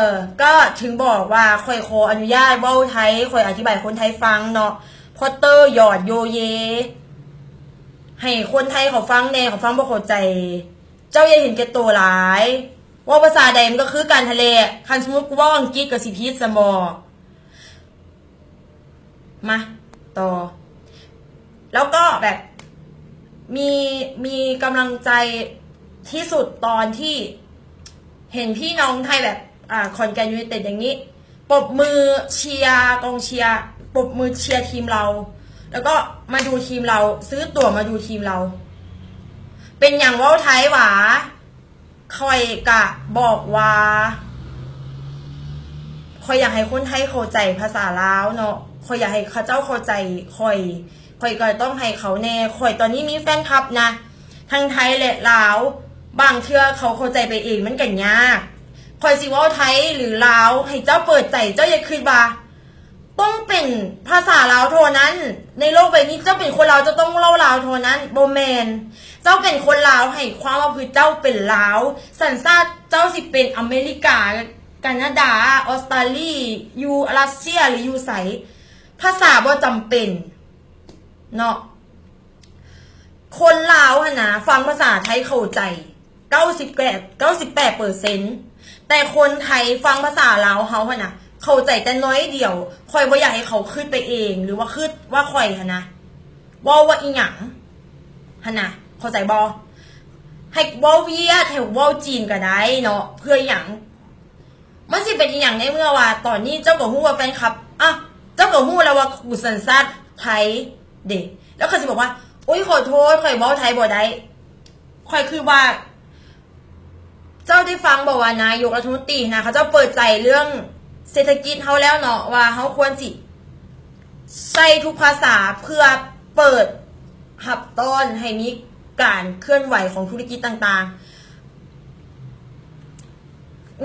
ກໍເຖິງບອກວ່າຂ້ອຍຂໍອະນຸຍາດເວົ້າໄທ ຂ້ອຍອະທິບາຍຄົນໄທຟັງເນາະ ພອດເຕີ ຢອດ ໂຢເຢ ໃຫ້ຄົນໄທເຂົາຟັງແດ່ ເຂົາຟັງບໍ່ເຂົ້າໃຈ. ເຈົ້າຢ່າເຫັນແກ່ໂຕຫຼາຍ ເວົ້າພາສາໃດມັນກໍຄືກັນຫັ້ນແຫຼະ ຄັນສົມມຸດກູເວົ້າອັງກິດກໍຊິຜິດຊັ້ນບໍ? ມາຕໍ່ ແລ້ວກໍແບບ ມີ ມີກຳລັງໃຈທີ່ສຸດຕອນທີ່ເຫັນພີ່ນ້ອງໄທແບບ ອ່າ ຂອນແກ່ນຢູໄນເຕັດຢ່າງນີ້ ປົບມືເຊຍກອງເຊຍ ປົບມືເຊຍທີມເຮົາ ແລ້ວກໍມາດູທີມເຮົາ ຊື້ຕົ໋ວມາດູທີມເຮົາ. ເປັນຫຍັງເວົ້າໄທຫວາ? ຂ້ອຍກະບອກວ່າ ຂ້ອຍຢາກໃຫ້ຄົນໄທເຂົ້າໃຈພາສາລາວເນາະ ຂ້ອຍຢາກໃຫ້ເຂົາເຈົ້າເຂົ້າໃຈຂ້ອຍ ຂ້ອຍກໍຕ້ອງໃຫ້ເຂົາແດ່. ຂ້ອຍຕອນນີ້ມີແຟນຄລັບນະ ທັງໄທ ແລະ ລາວ ບາງເທື່ອເຂົາເຂົ້າໃຈໄປເອງມັນກໍຍາກ. ຂ້ອຍຊິເວົ້າໄທ ຫຼື ລາວ ໃຫ້ເຈົ້າເປີດໃຈ ເຈົ້າຢ່າຄິດວ່າ ຕ້ອງເປັນພາສາລາວເທົ່ານັ້ນ ໃນໂລກໃບນີ້ ເຈົ້າເປັນຄົນລາວ ເຈົ້າຕ້ອງເວົ້າລາວເທົ່ານັ້ນ ບໍ່ແມ່ນ. ເຈົ້າເປັນຄົນລາວ ໃຫ້ຄວາມວ່າຄືເຈົ້າເປັນລາວ ສັນຊາດເຈົ້າຊິເປັນອາເມລິກາ, ການາດາ, ອອສຕາລີ, ຢູ່ຣັດເຊຍ ຫຼື ຢູ່ໃສ ພາສາບໍ່ຈຳເປັນເນາະ. ຄົນລາວຫັ້ນນະ ຟັງພາສາໄທເຂົ້າໃຈ ເກົ້າສິບແປດ ເກົ້າສິບແປດເປີເຊັນ ແຕ່ຄົນໄທຟັງພາສາລາວເຮົາຫັ້ນນະ ເ ເຂົ້າໃຈແຕ່ໜ້ອຍດຽວ. ຂ້ອຍບໍ່ຢາກໃຫ້ເຂົາຄິດໄປເອງ ຫຼືວ່າຄິດວ່າຂ້ອຍຫັ້ນນະ ເວົ້າວ່າອີ່ຫຍັງຫັ້ນນະ ເຂົ້າໃຈບໍ່? ໃຫ້ເວົ້າຫວຽດ ໃຫ້ເວົ້າຈີນກໍໄດ້ເນາະ ເພື່ອອີ່ຫຍັງ? ມັນຊິເປັນອີ່ຫຍັງໃນເມື່ອວ່າຕອນນີ້ເຈົ້າກໍຮູ້ວ່າແຟນຄລັບ ອ່ະ ເຈົ້າກໍຮູ້ແລ້ວວ່າກູສັນຊາດໄທເດ ແລ້ວເຂົາຊິບອກວ່າ ໂອ້ຍ ຂໍໂທດ ຂ້ອຍເວົ້າໄທບໍ່ໄດ້. ຂ້ອຍຄືວ່າ ເຈົ້າໄດ້ຟັງບໍ່ວ່ານາຍົກລັດຖະມົນຕີນະ ເຂົາເຈົ້າເປີດໃຈເລື່ອງເສດຖະກິດເຮົາແລ້ວເນາະ ວ່າເຮົາຄວນຊິໃຊ້ທຸກພາສາເພື່ອເປີດຮັບຕ້ອນໃຫ້ມີການເຄື່ອນໄຫວຂອງທຸລະກິດຕ່າງໆ.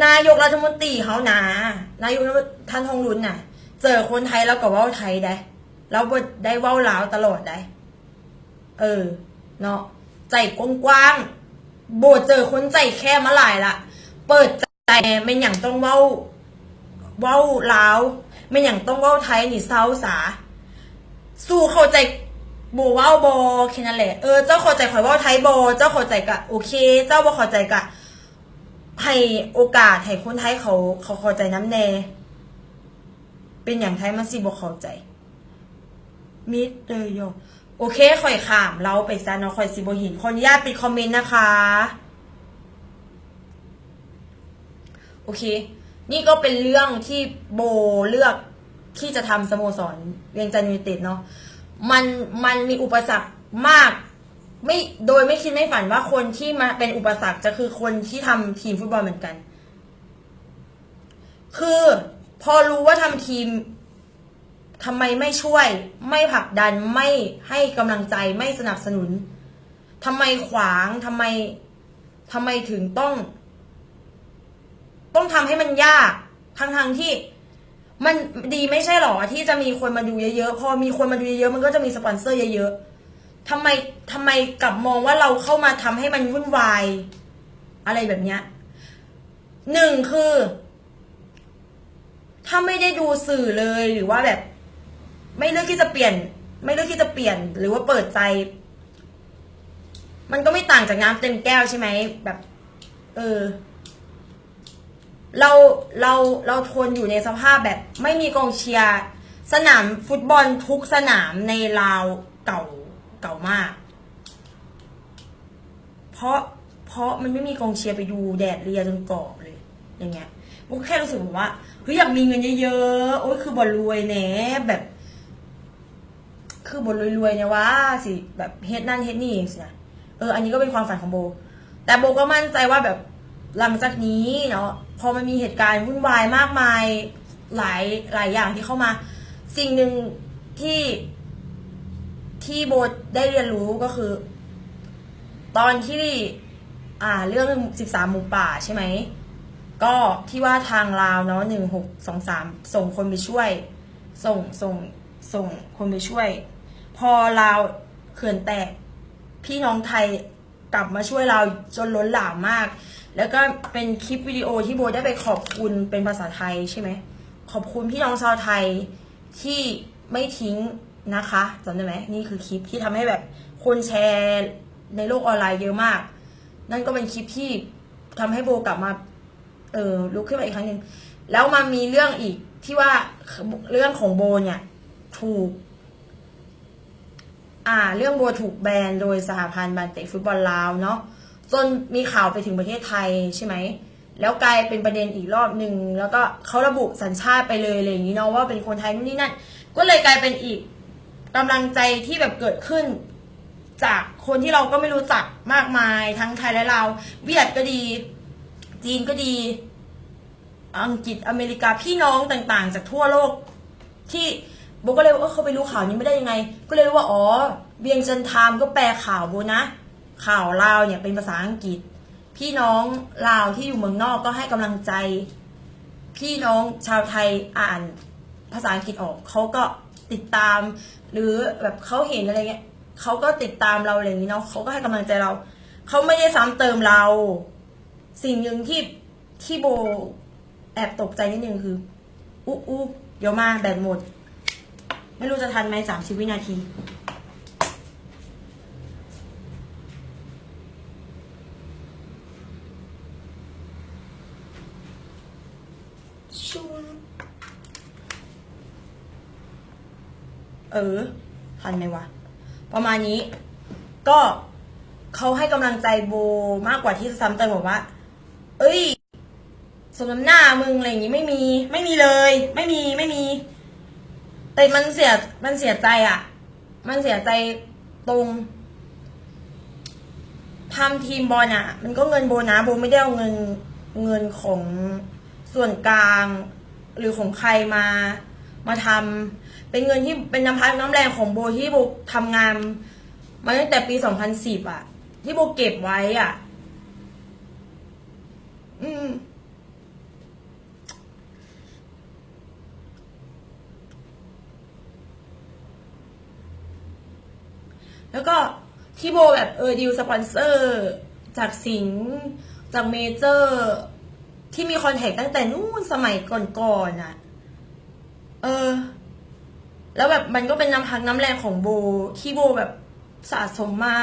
ນາຍົກລັດຖະມົນຕີເຮົານະ ນາຍົກ ທ່ານ ທອງລຸນ ນະ ເຈີຄົນໄທລາວກໍເວົ້າໄທໄດ໋ ລາວບໍ່ໄດ້ເວົ້າລາວຕະຫຼອດໄດ໋. ເອີ ເນາະ ໃຈກວ້າງໆ ບໍ່ເຈີຄົນໃຈແຄບມາຫຼາຍລະ ເປີດໃຈແດ່. ແມ່ນຫຍັງຕ້ອງເວົ້າ ເວົ້າລາວ ແມ່ນຫຍັງຕ້ອງເວົ້າໄທນີ້ ເຊົາສາ. ສູເຂົ້າໃຈໂບເວົ້າບໍ່? ແຄ່ນັ້ນແຫຼະ. ເອີ ເຈົ້າເຂົ້າໃຈຂ້ອຍເວົ້າໄທບໍ່? ເຈົ້າເຂົ້າໃຈກະໂອເຄ ເຈົ້າບໍ່ເຂົ້າໃຈກະໃຫ້ໂອກາດໃຫ້ຄົນໄທເຂົາ ເຂົາເຂົ້າໃຈນຳແດ່. ເປັນຫຍັງໄທມັນຊິບໍ່ເຂົ້າໃຈ? ມິດເດີໂຍ. ໂອເຄ ຂ້ອຍຂ້າມລາວໄປຊະເນາະ ຂ້ອຍຊິບໍ່ເຫັນ. ຂໍອະນຸຍາດປິດຄອມເມັນນະຄະ. ໂອເຄ ນີ້ກໍເປັນເລື່ອງທີ່ໂບເລືອກທີ່ຈະທຳສະໂມສອນວຽງຈັນຢູໄນເຕັດເນາະ. ມັນ ມັນມີອຸປະສັກມາກ ໄມ່ ໂດຍໄມ່ຄິດໄມ່ຝັນວ່າຄົນທີ່ມາເປັນອຸປະສັກຈະຄືຄົນທີ່ທຳທີມຟຸດບອນເໝືອນກັນ. ຄືພໍຮູ້ວ່າທຳທີມ ທຳໄມໄມ່ຊ່ວຍ ໄມ່ຜັກດັນ ໄມ່ໃຫ້ກຳລັງໃຈ ໄມ່ສະໜັບສະໜູນ? ທຳໄມຂວາງ? ທຳໄມ ທຳໄມເຖິງຕ້ອງ ຕ້ອງທຳໃຫ້ມັນຍາກ ທັງໆທີ່ມັນດີ ໄມ່ໃຊ່ເຫລອ ທີ່ຈະມີຄົນມາດູເຍີະໆ? ພໍມີຄົນມາດູເຍີະໆ ມັນກໍຈະມີສະປອນເຊີເຍີະໆ. ທຳໄມ ທຳໄມກັບມອງວ່າເຮົາເຂົ້າມາທຳໃຫ້ມັນວຸ່ນວາຍ ອະໄລແບບເນີ້ຍ? ໜຶ່ງຄື ຖ້າໄມ່ໄດ້ດູສື່ເລີຍ ຫຼືວ່າແບບ ໄມ່ເລືອກທີ່ຈະປ່ຽນ ໄມ່ເລືອກທີ່ຈະປ່ຽນ ຫຼືວ່າເປີດໃຈ ມັນກໍໄມ່ຕ່າງຈາກນ້ຳເຕັມແກ້ວໃຊ່ໄໝ? ແບບ ເອີ ເຮົາ ເຮົາ ເຮົາທົນຢູ່ໃນສະພາບແບບໄມ່ມີກອງເຊຍ ສະໜາມຟຸດບອນທຸກສະໜາມໃນລາວເກົ່າ ເກົ່າມາກ. ເພາະ ເພາະມັນໄມ່ມີກອງເຊຍໄປດູແດດເລຍຈົນກອບເລີຍ ຢ່າງເງີ້ຍ. ໂບກໍແຄ່ຮູ້ສຶກແບບວ່າ ເຮີ້ຍ ຢາກມີເງິນເຍີະໆ ໂອ້ຍ ຄືບໍ່ລວຍແດ່ ແບບ ຄືບໍ່ລວຍໆ ແດ່ວ່າ ຊິແບບເຮັດນັ້ນເຮັດນີ້ ຈັ່ງຊີ້ນະ. ເອີ ອັນນີ້ກໍເປັນຄວາມຝັນຂອງໂບ ແຕ່ໂບກໍໝັ້ນໃຈວ່າແບບ ຫຼັງຈາກນີ້ເນາະ ພໍມັນມີເຫດການວຸ່ນວາຍມາກມາຍ ຫຼາຍ ຫຼາຍຢ່າງທີ່ເຂົ້າມາ ສິ່ງໜຶ່ງທີ່ ທີ່ໂບໄດ້ຮຽນຮູ້ກໍຄື ຕອນທີ່ ອ່າ ເລື່ອງສິບສາມໝູປ່າໃຊ່ໄໝ? ກໍທີ່ວ່າທາງລາວເນາະ ໜຶ່ງຫົກສອງສາມ ສົ່ງຄົນໄປຊ່ວຍ ສົ່ງ ສົ່ງ ສົ່ງຄົນໄປຊ່ວຍ ພໍລາວເຂື່ອນແຕກ ພີ່ນ້ອງໄທ ກັບມາຊ່ວຍລາວຈົນລົ້ນຫຼາມມາກ ແລ້ວກໍເປັນຄລິບວິດີໂອທີ່ໂບໄດ້ໄປຂອບຄຸນເປັນພາສາໄທໃຊ່ໄໝ? ຂອບຄຸນພີ່ນ້ອງຊາວໄທທີ່ໄມ່ຖິ້ງນະຄະ ຈຳໄດ້ໄໝ? ນີ້ຄືຄລິບທີ່ທຳໃຫ້ແບບຄົນແຊໃນໂລກອອນລາຍເຍີະມາກ ນັ້ນກໍເປັນຄລິບທີ່ທຳໃຫ້ໂບກັບມາ ເອີ ລຸກຂຶ້ນມາອີກຄັ້ງໜຶ່ງ. ແລ້ວມາມີເລື່ອງອີກທີ່ວ່າ ເລື່ອງຂອງໂບເນີ້ຍ ຖືກ ອ່າ ເລື່ອງໂບຖືກແບນໂດຍສະຫະພັນບານເຕະຟຸດບອນລາວເນາະ ຈົນມີຂ່າວໄປເຖິງປະເທດໄທໃຊ່ໄໝ? ແລ້ວກາຍເປັນປະເດັນອີກລອບໜຶ່ງ ແລ້ວກໍເຂົາລະບຸສັນຊາດໄປເລີຍ ອະໄລຢ່າງນີ້ເນາະ ວ່າເປັນຄົນໄທ ໂນ່ນນີ້ນັ້ນ ກໍເລີຍກາຍເປັນອີກກຳລັງໃຈທີ່ແບບເກີດຂຶ້ນ ຈາກຄົນທີ່ເຮົາກໍໄມ່ຮູ້ຈັກມາກມາຍ ທັງໄທ ແລະ ລາວ ຫວຽດກໍດີ ຈີນກໍດີ ອັງກິດ ອາເມລິກາ ພີ່ນ້ອງຕ່າງໆ ຈາກທົ່ວໂລກ ທີ່ໂບກໍເລີຍວ່າ ເອີ ເຂົາໄປຮູ້ຂ່າວນີ້ມາໄດ້ຍັງໄງ? ກໍເລີຍຮູ້ວ່າ ອໍ ວຽງຈັນທາມ ກໍແປຂ່າວໂບນະ ຂ່າວລາວເນີ້ຍເປັນພາສາອັງກິດ ພີ່ນ້ອງລາວທີ່ຢູ່ເມືອງນອກກໍໃຫ້ກຳລັງໃຈ ພີ່ນ້ອງຊາວໄທອ່ານພາສາອັງກິດອອກ ເຂົາກໍຕິດຕາມ ຫຼືແບບເຂົາເຫັນ ອະໄລເງີ້ຍ ເຂົາກໍຕິດຕາມເຮົາ ອະໄລຢ່າງນີ້ເນາະ ເຂົາກໍໃຫ້ກຳລັງໃຈເຮົາ ເຂົາໄມ່ໄດ້ຊ້ຳເຕີມເຮົາ. ສິ່ງໜຶ່ງທີ່ ທີ່ໂບແອບຕົກໃຈນິດໜຶ່ງຄື ອຸ ອຸ ດຽວມາ ແບດໝົດ ໄມ່ຮູ້ຈະທັນໄໝ ສາມສິບວິນາທີ. ຊຸງ ເອີ ທັນໄໝວະ ປະມານນີ້. ກໍເຂົາໃຫ້ກຳລັງໃຈໂບມາກກວ່າທີ່ຈະຊ້ຳເຕີມ ບອກວ່າ ເອີຍ ສົມນ້ຳໜ້າມຶງ ອະໄລຢ່າງນີ້ ໄມ່ມີ ໄມ່ມີເລີຍ ໄມ່ມີ ໄມ່ມີ. ແຕ່ມັນເສຍ ມັນເສຍໃຈອະ ມັນເສຍໃຈຕົງ ທຳທີມບອນນະ ມັນກໍເງິນໂບນະ ໂບໄມ່ໄດ້ເອົາເງິນ ເງິນຂອງສ່ວນກາງ ຫຼືຂອງໃຄມາ ມາທຳ ເປັນເງິນທີ່ ເປັນນ້ຳພັກນ້ຳແຮງຂອງໂບ ທີ່ໂບທຳງານມາຕັ້ງແຕ່ປີສອງພັນສິບອະ ທີ່ໂບເກັບໄວ້ອະ ອືມ. ແລ້ວກໍທີ່ໂບແບບ ເອີ ດີລສະປອນເຊີຈາກສິງ ຈາກເມເຈີ ທີ່ມີຄອນແທັກຕັ້ງແຕ່ນູ້ນສະໄໝກ່ອນໆນະ ເອີ ແລ້ວແບບມັນກໍເປັນນ້ຳພັກນ້ຳແຮງຂອງໂບ ທີ່ໂບແບບສະສົມມາ.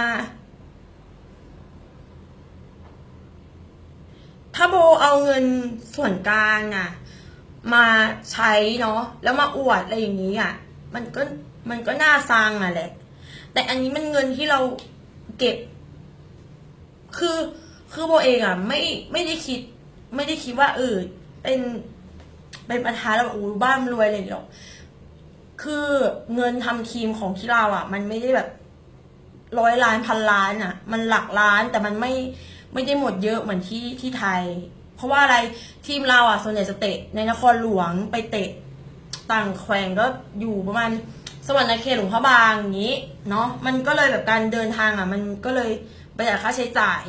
ຖ້າໂບເອົາເງິນສ່ວນກາງນະມາໃຊ້ເນາະ ແລ້ວມາອວດ ອະໄລຢ່າງນີ້ອະ ມັນກໍ ມັນກໍໜ້າຊັງຫັ້ນແຫຼະ ແຕ່ອັນນີ້ມັນເງິນທີ່ເຮົາເກັບ ຄື ຄືໂບເອງອະ ໄມ່ ໄມ່ໄດ້ຄິດ ໄມ່ໄດ້ຄິດວ່າ ເອີ ເປັນ ເປັນປະທານແລ້ວແບບ ໂອ້ ບ້ານລວຍ ອະໄລດອກ ຄືເງິນທຳທີມຂອງທີ່ລາວອະ ມັນໄມ່ໄດ້ແບບ ຮ້ອຍລ້ານ ພັນລ້ານນະ ມັນຫຼັກລ້ານ ແຕ່ມັນໄມ່ ໄມ່ໄດ້ໝົດເຍອະເໝືອນທີ່ ທີ່ໄທ ເພາະວ່າອະໄລ ທີມລາວອະ ສ່ວນໃຫຍ່ຈະເຕະໃນນະຄອນຫຼວງ ໄປເຕະຕ່າງແຂວງ ກໍຢູ່ປະມານສະຫວັນນະເຂດ ຫຼວງພະບາງ ຢ່າງນີ້ເນາະ ມັນກໍເລີຍແບບການເດີນທາງອະ ມັນກໍເລີຍປະຢັດຄ່າໃຊ້ຈ່າຍ.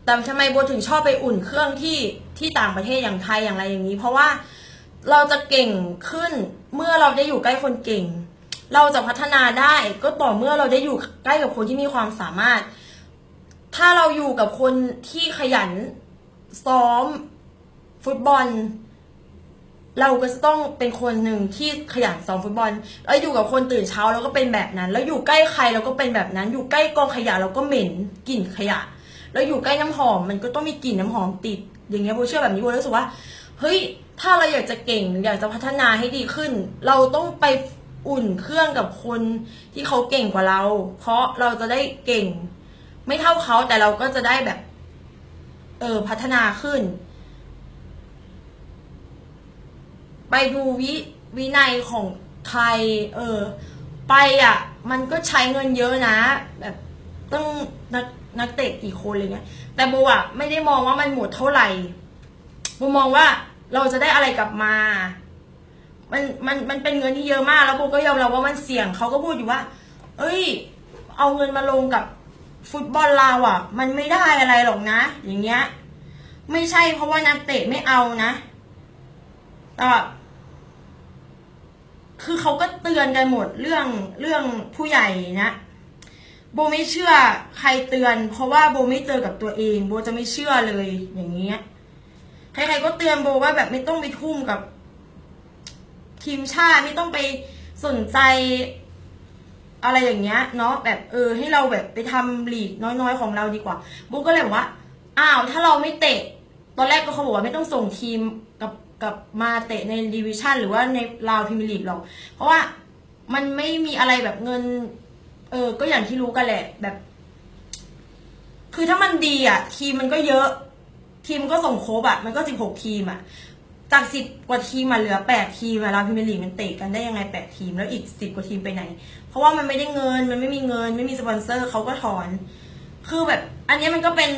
ແຕ່ທຳໄມໂບເຖິງຊອບໄປອຸ່ນເຄື່ອງທີ່ ທີ່ຕ່າງປະເທດ ຢ່າງໄທ ຢ່າງອະໄລຢ່າງນີ້ ເພາະວ່າ ເຮົາຈະເກັ່ງຂຶ້ນເມື່ອເຮົາໄດ້ຢູ່ໃກ້ຄົນເກັ່ງ. ເຮົາຈະພັດທະນາໄດ້ກໍຕໍ່ເມື່ອເຮົາໄດ້ຢູ່ໃກ້ກັບຄົນທີ່ມີຄວາມສາມາດ. ຖ້າເຮົາຢູ່ກັບຄົນທີ່ຂະຫຍັນຊ້ອມຟຸດບອນ ເຮົາກໍຈະຕ້ອງເປັນຄົນໜຶ່ງທີ່ຂະຫຍັນຊ້ອມຟຸດບອນ. ແລ້ວຢູ່ກັບຄົນຕື່ນເຊົ້າ ເຮົາກໍເປັນແບບນັ້ນ. ແລ້ວຢູ່ໃກ້ໃຄ ເຮົາກໍເປັນແບບນັ້ນ. ຢູ່ໃກ້ກອງຂະຫຍະ ເຮົາກໍເໝັນກິ່ນຂະຫຍະ. ແລ້ວຢູ່ໃກ້ນ້ຳຫອມ ມັນກໍຕ້ອງມີກິ່ນນ້ຳຫອມຕິດ. ຢ່າງເງຍ ໂບເຊື່ອແບບນີ້ ໂບເລີຍຮູ້ສຶກວ່າ ເຮີ້ຍ ຖ້າເຮົາຢາກຈະເກັ່ງ ຢາກຈະພັດທະນາໃຫ້ດີຂຶ້ນ ເຮົາຕ້ອງໄປອຸ່ນເຄື່ອງກັບຄົນທີ່ເຂົາເກັ່ງກວ່າເຮົາ ເພາະເຮົາຈະໄດ້ເກັ່ງ ໄມ່ເທົ່າເຂົາ ແຕ່ເຮົາກໍຈະໄດ້ແບບ ເອີ ພັດທະນາຂຶ້ນ. ໄປດູວິ ວິໄນຂອງໃຄ ເອີ ໄປອະ ມັນກໍໃຊ້ເງິນເຍອະນະ ແບບ ຕັ້ງ ນັກ ນັກເຕະກີ່ຄົນ ໄລເງຍ ແຕ່ໂບອະ ໄມ່ໄດ້ມອງວ່າມັນໝົດເທົ່າໃດ ໂບມອງວ່າເຮົາຈະໄດ້ອະໄລກັບມາ. ມັນ ມັນ ມັນເປັນເງິນທີ່ເຍອະມາກ ແລ້ວໂບກໍຍອມຮັບວ່າມັນສ່ຽງ. ເຂົາກໍພູດຢູ່ວ່າ ເອີຍ ເອົາເງິນມາລົງກັບຟຸດບອນລາວອະ ມັນໄມ່ໄດ້ອະໄລຫຼອກນະ ຢ່າງເງຍ. ໄມ່ໃຊ່ເພາະວ່ານັກເຕະໄມ່ເອົານະ ແຕ່ວ່າ ຄືເຂົາກໍເຕືອນກັນໝົດ ເລື່ອງ ເລື່ອງຜູ້ໃຫຍ່ນະ. ໂບໄມ່ເຊື່ອໃຄເຕືອນ ເພາະວ່າໂບໄມ່ເຈີກັບຕົວເອງ ໂບຈະໄມ່ເຊື່ອເລີຍ ຢ່າງເງຍ. ໃຄໆກໍເຕືອນໂບວ່າແບບ ໄມ່ຕ້ອງໄປທຸ່ມກັບທີມຊາດ ໄມ່ຕ້ອງໄປສົນໃຈ ອະໄລຢ່າງເງຍເນາະ ແບບ ເອີ ໃຫ້ເຮົາແບບໄປທຳລີກນ້ອຍໆຂອງເຮົາດີກວ່າ. ໂບກໍເລີຍບອກວ່າ ອ້າວ ຖ້າເຮົາໄມ່ເຕະ ຕອນແລກກໍເຂົາບອກວ່າໄມ່ຕ້ອງສົ່ງທີມກັບ ກັບມາເຕະໃນ Division ຫຼືວ່າໃນລາວ Premier League ຫຼອກ ເພາະວ່າມັນໄມ່ມີອະໄລແບບເງິນ ເອີ ກໍຢ່າງທີ່ຮູ້ກັນແຫຼະ ແບບ ຄືຖ້າມັນດີອະ ທີມມັນກໍເຍອະ ທີມມັນກໍສົມຄົບອະ ມັນກໍສິບຫົກທີມອະ ຈາກສິບກວ່າທີມມາເຫຼືອແປດທີມອະ ລາວ Premier League ມັນເຕະກັນໄດ້ຍັງໄງແປດທີມ ແລ້ວອີກສິບກວ່າທີມໄປໃນ? ເພາະວ່າມັນໄມ່ໄດ້ເງິນ ມັນໄມ່ມີເງິນ ໄມ່ມີສະປອນເຊີ ເຂົາກໍຖອນ. ຄືແບບ ອັນເນີ້ຍມັນກໍເປັນ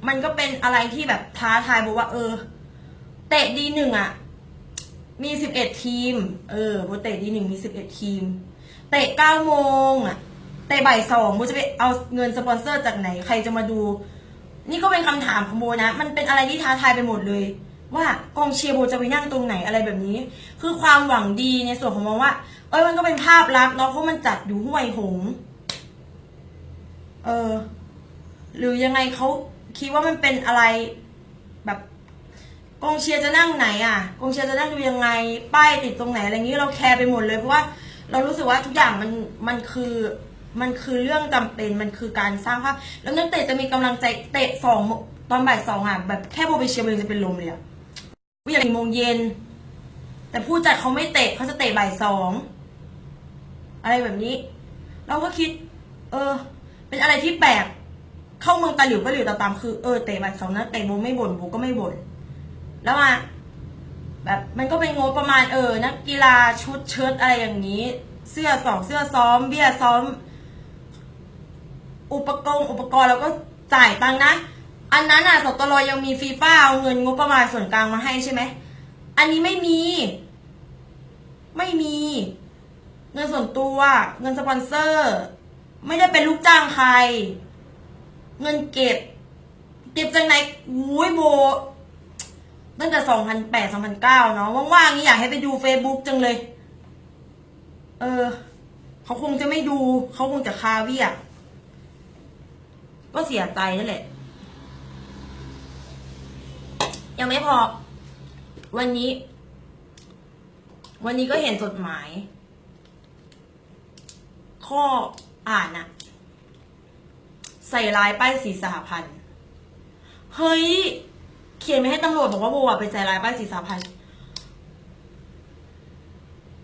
ມັນກໍເປັນອະໄລທີ່ແບບທ້າທາຍໂບວ່າ ເອີ ເຕະດີໜຶ່ງອະ ມີສິບເອັດທີມ ເອີ ໂບເຕະດີໜຶ່ງມີສິບເອັດທີມ ເຕະເກົ້າໂມງອະ ເຕະບ່າຍສອງ ໂບຈະໄປເອົາເງິນສະປອນເຊີຈາກໃນ? ໃຄຈະມາດູ? ນີ້ກໍເປັນຄຳຖາມຂອງໂບນະ ມັນເປັນອະໄລທີ່ທ້າທາຍໄປໝົດເລີຍ ວ່າກອງເຊຍໂບຈະໄປນັ່ງຕົງໃນ ອະໄລແບບນີ້. ຄືຄວາມຫວັງດີໃນສ່ວນຂອງມອງວ່າ ເອີຍ ມັນກໍເປັນພາບລັກເນາະ ເພາະມັນຈັດຢູ່ຫ້ວຍຫົງ ເອີ ຫຼືຍັງໄງ ເຂົາຄິດວ່າມັນເປັນອະໄລແບບ ກອງເຊຍຈະນັ່ງໃນອະ ກອງເຊຍຈະນັ່ງຢູ່ຍັງໄງ ປ້າຍຕິດຕົງໃນ ອະໄລນີ້ ເຮົາແຄໄປໝົດເລີຍ ເພາະວ່າເຮົາຮູ້ສຶກວ່າທຸກຢ່າງມັນ ມັນຄື ມັນຄືເລື່ອງຈຳເປັນ ມັນຄືການສ້າງພາບ ແລ້ວນັກເຕະຈະມີກຳລັງໃຈເຕະສອງໂມງ ຕອນບ່າຍສອງອະ ແບບແຄ່ບໍ່ໄປເຊຍໂບຍັງຈະເປັນລົມເລີຍອະ. ຜູ້ໃຫຍ່ສີ່ໂມງເຢັນ ແຕ່ຜູ້ຈັດເຂົາໄມ່ເຕະ ເຂົາຈະເຕະບ່າຍສອງ อะไรแบบนี้ เราก็คิด เออ เป็นอะไรที่แปลก เข้าเมืองตาหลิวก็หลิวตาตาม คือ เออ เตะบาดสองนัด แต่โบไม่บ่น โบก็ไม่บ่น แล้วมา แบบ มันก็เป็นงบประมาณ เออ นักกีฬา ชุดเชิ้ตอะไรอย่างนี้ เสื้อสอง เสื้อซ้อม เบี้ยซ้อม อุปกรณ์ อุปกรณ์ เราก็จ่ายตังค์นะ อันนั้นน่ะ สตร ยังมีฟีฟ่าเอาเงินงบประมาณส่วนกลางมาให้ใช่ไหม อันนี้ไม่มี ไม่มี เงินส่วนตัว เงินสปอนเซอร์ ไม่ได้เป็นลูกจ้างใคร เงินเก็บ เก็บจากไหน อุ้ยโบ ตั้งแต่ สองพันแปด สองพันเก้า เนาะ ว่างๆ นี้อยากให้ไปดูเฟซบุ๊กจังเลย เออ เขาคงจะไม่ดู เขาคงจะคาเวียก ก็เสียใจนั่นแหละ ยังไม่พอ วันนี้ วันนี้ก็เห็นจดหมาย ข้ออ่านอะ ใส่ร้ายป้ายสีสหพันธ์ เฮ้ย เขียนไปให้ตำรวจบอกว่าโบอะไปใส่ร้ายป้ายสีสหพันธ์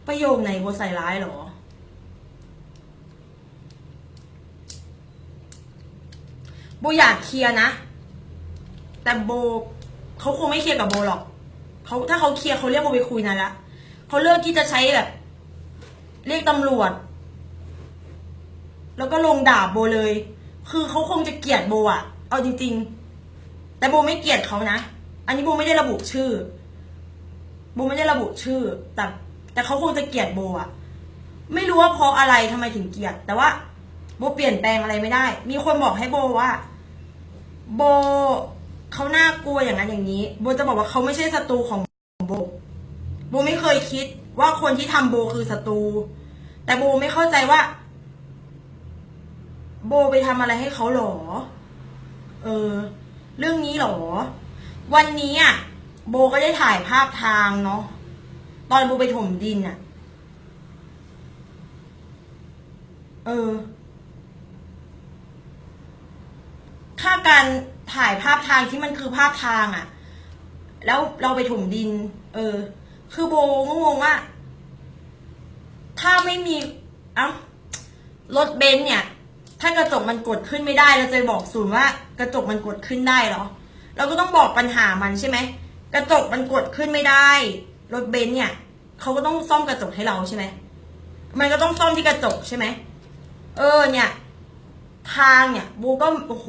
ประโยคไหนโบใส่ร้ายหรอ โบอยากเคลียร์นะ แต่โบ เขาคงไม่เคลียร์กับโบหรอก เขา ถ้าเขาเคลียร์เขาเรียกโบไปคุยนานละ เขาเลือกที่จะใช้แบบ เรียกตำรวจ แล้วก็ลงดาบโบเลย คือเขาคงจะเกลียดโบอะ เอาจริงๆ แต่โบไม่เกลียดเขานะ อันนี้โบไม่ได้ระบุชื่อ โบไม่ได้ระบุชื่อ แต่ แต่เขาคงจะเกลียดโบอะ ไม่รู้ว่าเพราะอะไรทำไมถึงเกลียด แต่ว่าโบเปลี่ยนแปลงอะไรไม่ได้ มีคนบอกให้โบว่า โบ เขาน่ากลัวอย่างนั้นอย่างนี้ โบจะบอกว่าเขาไม่ใช่ศัตรูของโบ โบไม่เคยคิดว่าคนที่ทำโบคือศัตรู แต่โบไม่เข้าใจว่า โบไปทำอะไรให้เขาหรอ เออ เรื่องนี้หรอ วันนี้อะ โบก็ได้ถ่ายภาพทางเนาะ ตอนโบไปถมดินอะ เออ ถ้าการถ่ายภาพทางที่มันคือภาพทางอะ แล้วเราไปถมดิน เออ คือโบก็งงว่า ถ้าไม่มี เอ้า รถเบนซ์เนี่ย ถ้ากระจกมันกดขึ้นไม่ได้ เราจะไปบอกศูนย์ว่ากระจกมันกดขึ้นได้เหรอ เราก็ต้องบอกปัญหามันใช่ไหม กระจกมันกดขึ้นไม่ได้ รถเบนซ์เนี่ย เขาก็ต้องซ่อมกระจกให้เราใช่ไหม มันก็ต้องซ่อมที่กระจกใช่ไหม เออ เนี่ย ทางเนี่ย โบก็ โอ้โห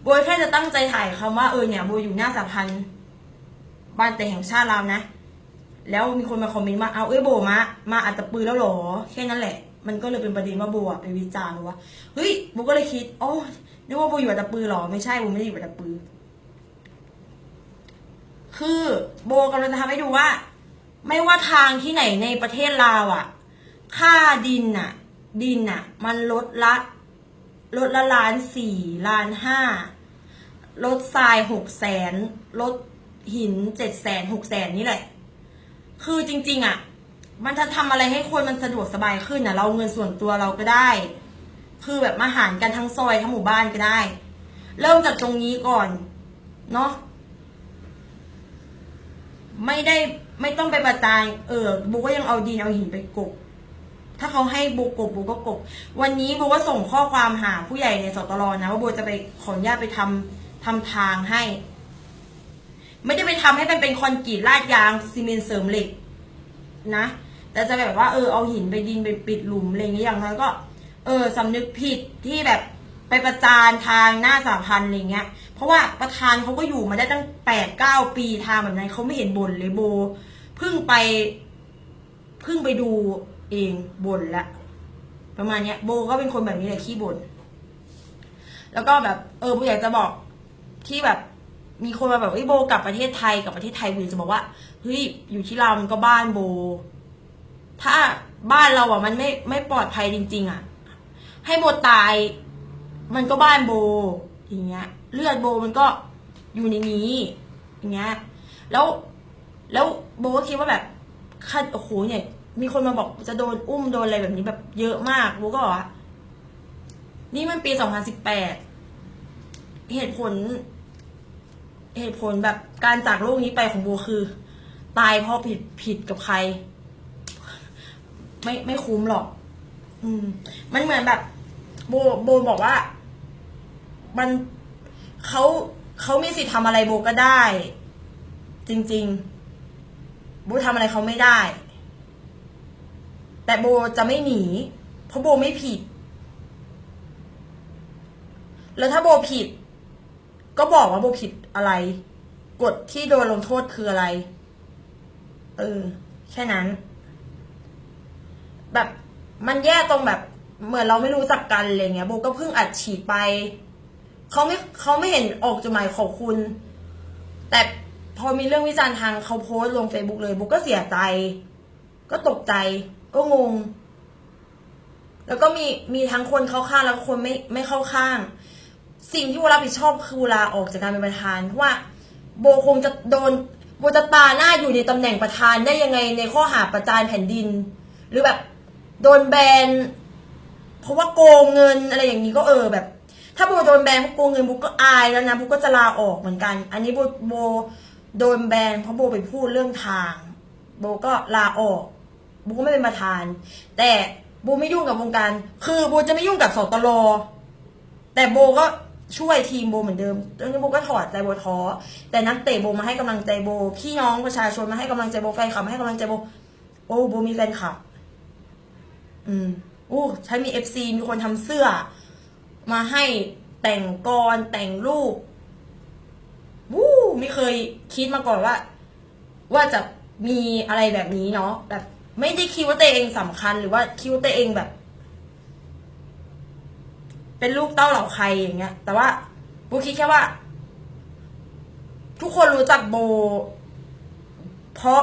โบแค่จะตั้งใจถ่ายคำว่า เออ เนี่ย โบอยู่หน้าสหพันธ์บ้านเตะแห่งชาติลาวนะ แล้วมีคนมาคอมเมนต์ว่า เอา เอ้ย โบมา มาอัดตะปือแล้วหรอ แค่นั้นแหละ มันก็เลยเป็นประเด็นว่าโบอะไปวิจารณ์ว่า เฮ้ย โบก็เลยคิด อ๋อ นึกว่าโบอยู่อัดตะปือหรอ ไม่ใช่ โบไม่ได้อยู่อัดตะปือ คือโบกำลังจะทำให้ดูว่า ไม่ว่าทางที่ไหนในประเทศลาวอะ ค่าดินอะ ดินอะ มันรถละ รถละล้านสี่ ล้านห้า รถทรายหกแสน รถหินเจ็ดแสน หกแสน นี่แหละ คือจริงๆอะ มันจะทำอะไรให้คนมันสะดวกสบายขึ้นน่ะ เราเอาเงินส่วนตัวเราก็ได้ คือแบบมาหารกันทั้งซอยทั้งหมู่บ้านก็ได้ เริ่มจากตรงนี้ก่อนเนาะ ไม่ได้ ไม่ต้องไปประจาน เออ โบก็ยังเอาดินเอาหินไปกลบ ถ้าเขาให้โบกลบ โบก็กลบ วันนี้โบก็ส่งข้อความหาผู้ใหญ่ใน สตร นะ ว่าโบจะไปขออนุญาตไปทำ ทำทางให้ ไม่ได้ไปทำให้มันเป็นคอนกรีตลาดยาง ซีเมนต์เสริมเหล็กนะ แต่จะแบบว่า เออ เอาหินไป ดินไปปิดหลุมอะไรอย่างเงี้ย อย่างน้อยก็ เออ สำนึกผิดที่แบบไปประจานทางหน้าสหพันธ์อะไรเงี้ย เพราะว่าประธานเขาก็อยู่มาได้ตั้งแปดเก้าปี ทางแบบนั้นเขาไม่เห็นบ่นเลย โบเพิ่งไป เพิ่งไปดูเอง บ่นละ ประมาณเนี้ย โบก็เป็นคนแบบนี้แหละ ขี้บ่น แล้วก็แบบ เออ โบอยากจะบอกที่แบบ มีคนมาแบบ เฮ้ย โบกลับประเทศไทย กลับประเทศไทย โบอยากจะบอกว่า เฮ้ย อยู่ที่ลาวมันก็บ้านโบ ถ้าบ้านเราอะมันไม่ ไม่ปลอดภัยจริงๆอะ ให้โบตาย มันก็บ้านโบ อย่างเงี้ย เลือดโบมันก็อยู่ในนี้ อย่างเงี้ย แล้ว แล้วโบก็คิดว่าแบบ คัน โอ้โห เนี่ย มีคนมาบอกจะโดนอุ้มโดนอะไรแบบนี้แบบเยอะมาก โบก็บอกว่า นี่มันปี สองพันสิบแปด เหตุผล เหตุผลแบบการจากโลกนี้ไปของโบคือ ตายเพราะผิด ผิดกับใคร ไม่ ไม่คุ้มหรอก อืม มันเหมือนแบบ โบ โบบอกว่า มัน เขา เขามีสิทธิ์ทำอะไรโบก็ได้ จริงๆ โบทำอะไรเขาไม่ได้ แต่โบจะไม่หนี เพราะโบไม่ผิด แล้วถ้าโบผิด ก็บอกว่าโบผิดอะไร กฎที่โดนลงโทษคืออะไร เออ แค่นั้น แบบ มันแย่ตรงแบบ เหมือนเราไม่รู้จักกันอะไรเงี้ย โบก็เพิ่งอัดฉีดไป เขาไม่ เขาไม่เห็นออกจดหมายขอบคุณ แต่พอมีเรื่องวิจารณ์ทาง เขาโพสต์ลงเฟซบุ๊กเลย โบก็เสียใจ ก็ตกใจ ก็งง แล้วก็มี มีทั้งคนเข้าข้าง แล้วก็คนไม่ ไม่เข้าข้าง สิ่งที่โบรับผิดชอบคือโบลาออกจากการเป็นประธาน เพราะว่าโบคงจะโดน โบจะตราหน้าอยู่ในตำแหน่งประธานได้ยังไง ในข้อหาประจานแผ่นดิน หรือแบบโดนแบน เพราะว่าโกงเงินอะไรอย่างนี้ก็ เออ แบบ ถ้าโบโดนแบนเพราะโกงเงิน โบก็อายแล้วนะ โบก็จะลาออกเหมือนกัน อันนี้โบ โบโดนแบนเพราะโบไปพูดเรื่องทาง โบก็ลาออก โบก็ไม่เป็นประธาน แต่โบไม่ยุ่งกับวงการ คือโบจะไม่ยุ่งกับ สตร. แต่โบก็ช่วยทีมโบเหมือนเดิม ตอนนี้โบก็ถอดใจ โบท้อ แต่นักเตะโบมาให้กำลังใจโบ พี่น้องประชาชนมาให้กำลังใจโบ แฟนคลับมาให้กำลังใจโบ โอ้ โบมีแฟนคลับ อืม โอ้ ฉันมี เอฟซี มีคนทำเสื้อมาให้ แต่งกลอน แต่งรูป วู้ ไม่เคยคิดมาก่อนว่า ว่าจะมีอะไรแบบนี้เนาะ แบบไม่ได้คิดว่าตัวเองสำคัญ หรือว่าคิดว่าตัวเองแบบ เป็นลูกเต้าเหล่าใครอย่างเงี้ย แต่ว่าโบคิดแค่ว่า ทุกคนรู้จักโบ เพราะ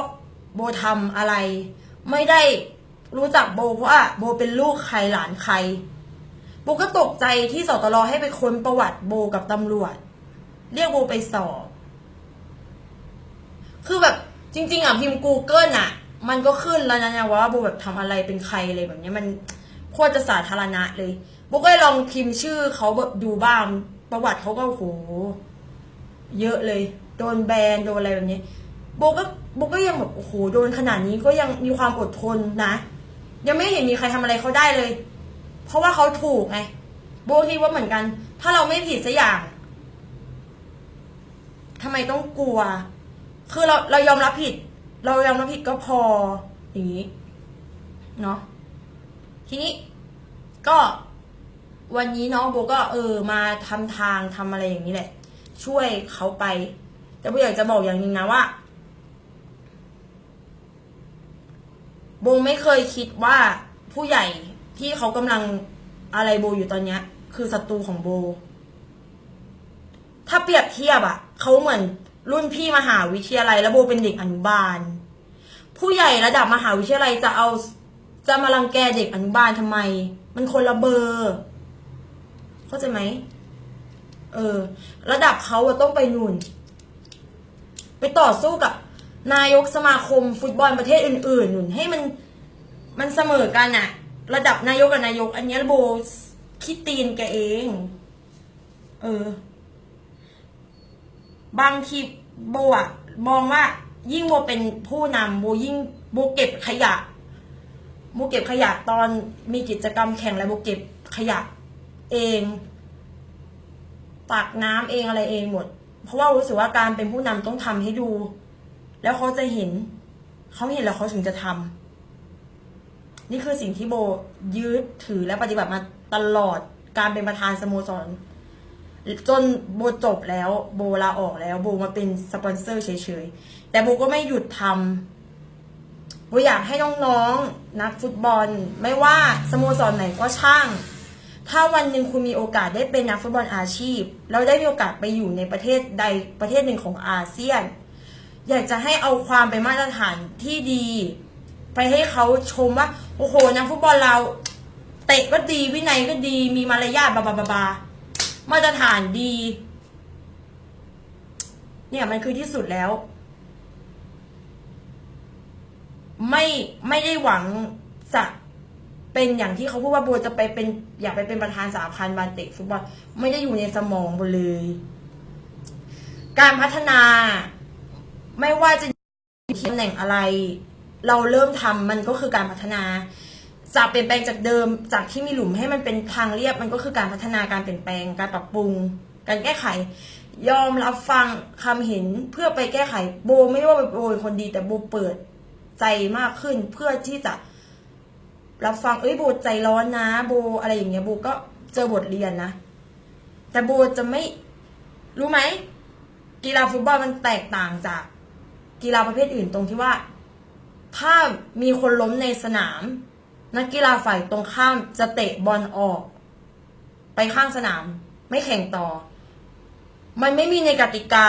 โบทำอะไร ไม่ได้รู้จักโบเพราะว่าโบเป็นลูกใครหลานใคร โบก็ตกใจที่ สตร. ให้ไปค้นประวัติโบกับตำรวจ เรียกโบไปสอบ คือแบบจริงๆ อ่ะ พิมพ์ Google อ่ะ มันก็ขึ้นแล้วนะ ว่าโบแบบทำอะไรเป็นใครอะไรแบบเนี้ย มันโคตรจะสาธารณะเลย โบก็เลยลองพิมพ์ชื่อเขาแบบดูบ้าง ประวัติเขาก็ โห เยอะเลย โดนแบน โดนอะไรแบบนี้ โบก็ โบก็ยังแบบ โอ้โห โดนขนาดนี้ก็ยังมีความอดทนนะ ยังไม่เห็นมีใครทำอะไรเขาได้เลย เพราะว่าเขาถูกไง โบคิดว่าเหมือนกัน ถ้าเราไม่ผิดสักอย่าง ทำไมต้องกลัว คือเรา เรายอมรับผิด เรายอมรับผิดก็พอ อย่างนี้เนาะ ทีนี้ก็วันนี้เนาะ โบก็ เออ มาทำทาง ทำอะไรอย่างนี้แหละ ช่วยเขาไป แต่โบอยากจะบอกอย่างหนึ่งนะว่า โบไม่เคยคิดว่าผู้ใหญ่ที่เขากำลังอะไรโบอยู่ตอนเนี้ย คือศัตรูของโบ ถ้าเปรียบเทียบอะ เขาเหมือนรุ่นพี่มหาวิทยาลัย แล้วโบเป็นเด็กอนุบาล ผู้ใหญ่ระดับมหาวิทยาลัยจะเอา จะมารังแกเด็กอนุบาลทำไม มันคนละเบอร์ เข้าใจไหม เออ ระดับเขาอะต้องไปนู่น ไปต่อสู้กับนายกสมาคมฟุตบอลประเทศอื่นๆ นู่น ให้มัน มันเสมอกันอะ ระดับนายกกับนายก อันเนี้ยโบขี้ตีนแกเอง เออ บางทีโบอะมองว่ายิ่งโบเป็นผู้นำ โบยิ่ง โบเก็บขยะ โบเก็บขยะตอนมีกิจกรรมแข่ง แล้วโบเก็บขยะเอง ตักน้ำเองอะไรเองหมด เพราะว่ารู้สึกว่าการเป็นผู้นำต้องทำให้ดู แล้วเขาจะเห็น เขาเห็นแล้วเขาถึงจะทำ นี่คือสิ่งที่โบยึดถือและปฏิบัติมาตลอดการเป็นประธานสโมสร จนโบจบแล้ว โบลาออกแล้ว โบมาเป็นสปอนเซอร์เฉยๆ แต่โบก็ไม่หยุดทำ โบอยากให้น้องๆ นักฟุตบอล ไม่ว่าสโมสรไหนก็ช่าง ถ้าวันหนึ่งคุณมีโอกาสได้เป็นนักฟุตบอลอาชีพ แล้วได้มีโอกาสไปอยู่ในประเทศใดประเทศหนึ่งของอาเซียน อยากจะให้เอาความเป็นมาตรฐานที่ดี ไปให้เขาชมว่า โอ้โห นักฟุตบอลเราเตะก็ดี วินัยก็ดี มีมารยาท บลาบลาบลาบลา มาตรฐานดี เนี่ย มันคือที่สุดแล้ว ไม่ ไม่ได้หวังจะเป็นอย่างที่เขาพูดว่าโบจะไปเป็น อยากไปเป็นประธานสหพันธ์บาลเตะฟุตบอล ไม่ได้อยู่ในสมองโบเลย การพัฒนา ไม่ว่าจะอยู่ที่ตำแหน่งอะไร เราเริ่มทำ มันก็คือการพัฒนา ຈະປ່ຽນແປງຈາກເດີມ ຈາກທີ່ມີຫຼຸມໃຫ້ມັນເປັນທາງລຽບ ມັນກໍຄືການພັດທະນາ, ການປ່ຽນແປງ, ການປັບປຸງ, ການແກ້ໄຂ. ຍອມຮັບຟັງຄຳເຫັນເພື່ອໄປແກ້ໄຂ. ໂບ ບໍ່ໄດ້ວ່າໂບເປັນຄົນດີ, ແຕ່ໂບເປີດໃຈມາກຂຶ້ນເພື່ອທີ່ຈະ รับฟัง เอ้ย โบใจร้อนนะ โบ อะไรอย่างเงี้ย โบก็เจอบทเรียนนะ แต่โบจะไม่ รู้ไหม กีฬาฟุตบอลมันแตกต่างจากกีฬาประเภทอื่นตรงที่ว่า ถ้ามีคนล้มในสนาม นักกีฬาฝ่ายตรงข้ามจะเตะบอลออก ไปข้างสนาม ไม่แข่งต่อ มันไม่มีในกติกา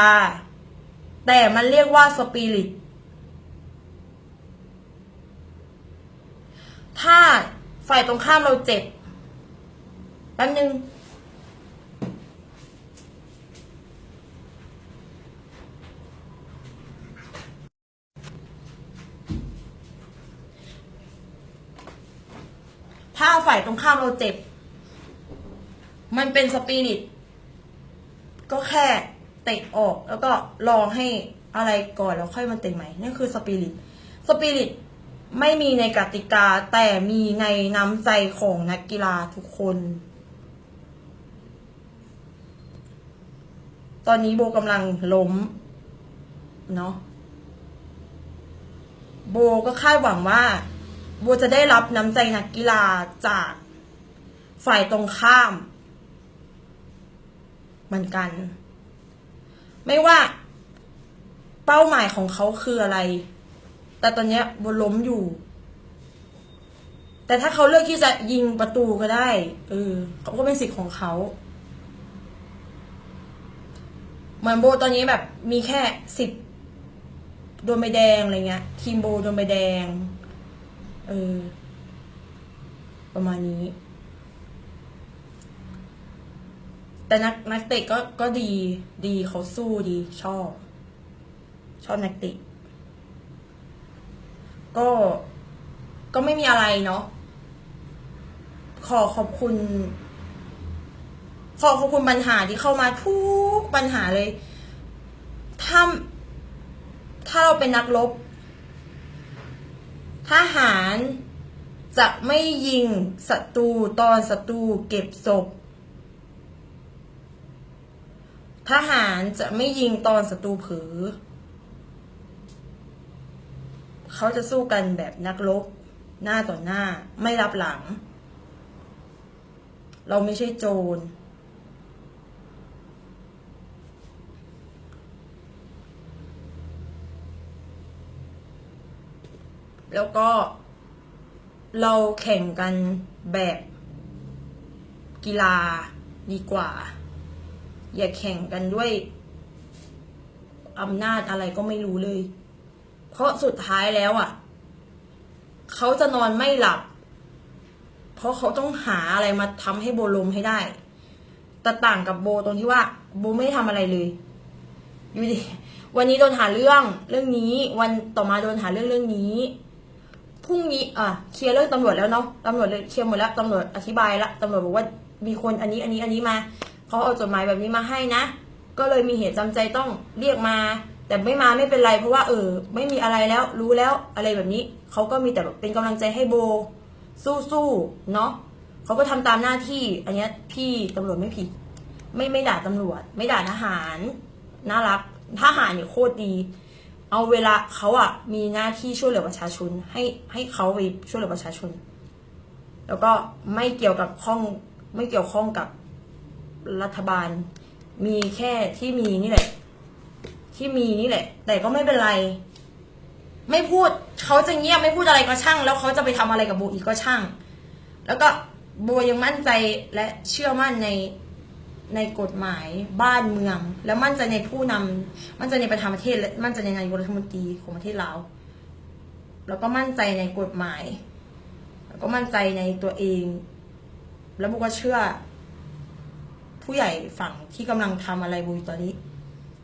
แต่มันเรียกว่าสปิริต ถ้าฝ่ายตรงข้ามเราเจ็บ แป๊บนึง ถ้าฝ่ายตรงข้ามเราเจ็บ มันเป็นสปิริต ก็แค่เตะออก แล้วก็รอให้อะไรก่อน แล้วค่อยมาเตะใหม่ นั่นคือสปิริต สปิริตไม่มีในกติกา แต่มีในน้ำใจของนักกีฬาทุกคน ตอนนี้โบกำลังล้มเนาะ โบก็คาดหวังว่าโบจะได้รับน้ำใจนักกีฬาจากฝ่ายตรงข้ามเหมือนกัน ไม่ว่าเป้าหมายของเขาคืออะไร แต่ตอนเนี้ยโบล้มอยู่ แต่ถ้าเขาเลือกที่จะยิงประตูก็ได้ เออ เขาก็เป็นสิทธิ์ของเขา เหมือนโบตอนนี้แบบมีแค่สิทธิ์โดนใบแดงอะไรเงี้ย ทีมโบโดนใบแดง เออ ประมาณนี้ แต่นัก นักเตะก็ ก็ดี ดี เขาสู้ดี ชอบ ชอบนักเตะ ก็ ก็ไม่มีอะไรเนาะ ขอขอบคุณ ขอขอบคุณปัญหาที่เข้ามาทุกปัญหาเลย ถ้า ถ้าเราเป็นนักรบ ทหารจะไม่ยิงศัตรูตอนศัตรูเก็บศพ ทหารจะไม่ยิงตอนศัตรูเผลอ เขาจะสู้กันแบบนักรบ หน้าต่อหน้า ไม่ลับหลัง เราไม่ใช่โจร แล้วก็ เราแข่งกันแบบกีฬาดีกว่า อย่าแข่งกันด้วยอำนาจอะไรก็ไม่รู้เลย เพราะสุดท้ายแล้วอะ เขาจะนอนไม่หลับ เพราะเขาต้องหาอะไรมาทำให้โบล้มให้ได้ แต่ต่างกับโบตรงที่ว่าโบไม่ได้ทำอะไรเลย อยู่ดี วันนี้โดนหาเรื่องเรื่องนี้ วันต่อมาโดนหาเรื่องเรื่องนี้ พรุ่งนี้ อ่ะ เคลียร์เรื่องตำรวจแล้วเนาะ ตำรวจเลยเคลียร์หมดแล้ว ตำรวจอธิบายละ ตำรวจบอกว่ามีคนอันนี้ อันนี้ อันนี้มา เขาเอาจดหมายแบบนี้มาให้นะ ก็เลยมีเหตุจำใจต้องเรียกมา แต่ไม่มาไม่เป็นไร เพราะว่า เออ ไม่มีอะไรแล้ว รู้แล้ว อะไรแบบนี้ เขาก็มีแต่แบบเป็นกำลังใจให้โบ สู้ๆ เนาะ เขาก็ทำตามหน้าที่ อันเนี้ยพี่ตำรวจไม่ผิด ไม่ ไม่ด่าตำรวจ ไม่ด่าทหาร น่ารัก ทหารเนี่ยโคตรดี เอาเวลาเขาอะมีหน้าที่ช่วยเหลือประชาชน ให้ ให้เขาไปช่วยเหลือประชาชน แล้วก็ไม่เกี่ยวกับข้อง ไม่เกี่ยวข้องกับรัฐบาล มีแค่ที่มีนี่แหละ ที่มีนี่แหละ แต่ก็ไม่เป็นไร ไม่พูด เขาจะเงียบ ไม่พูดอะไรก็ช่าง แล้วเขาจะไปทำอะไรกับโบอีกก็ช่าง แล้วก็โบยังมั่นใจและเชื่อมั่นใน ในกฎหมายบ้านเมือง และมั่นใจในผู้นำ มั่นใจในประธานาธิบดี และมั่นใจในนายกรัฐมนตรีของประเทศลาว แล้วก็มั่นใจในกฎหมาย แล้วก็มั่นใจในตัวเอง แล้วโบก็เชื่อผู้ใหญ่ฝั่งที่กำลังทำอะไรโบอยู่ตอนนี้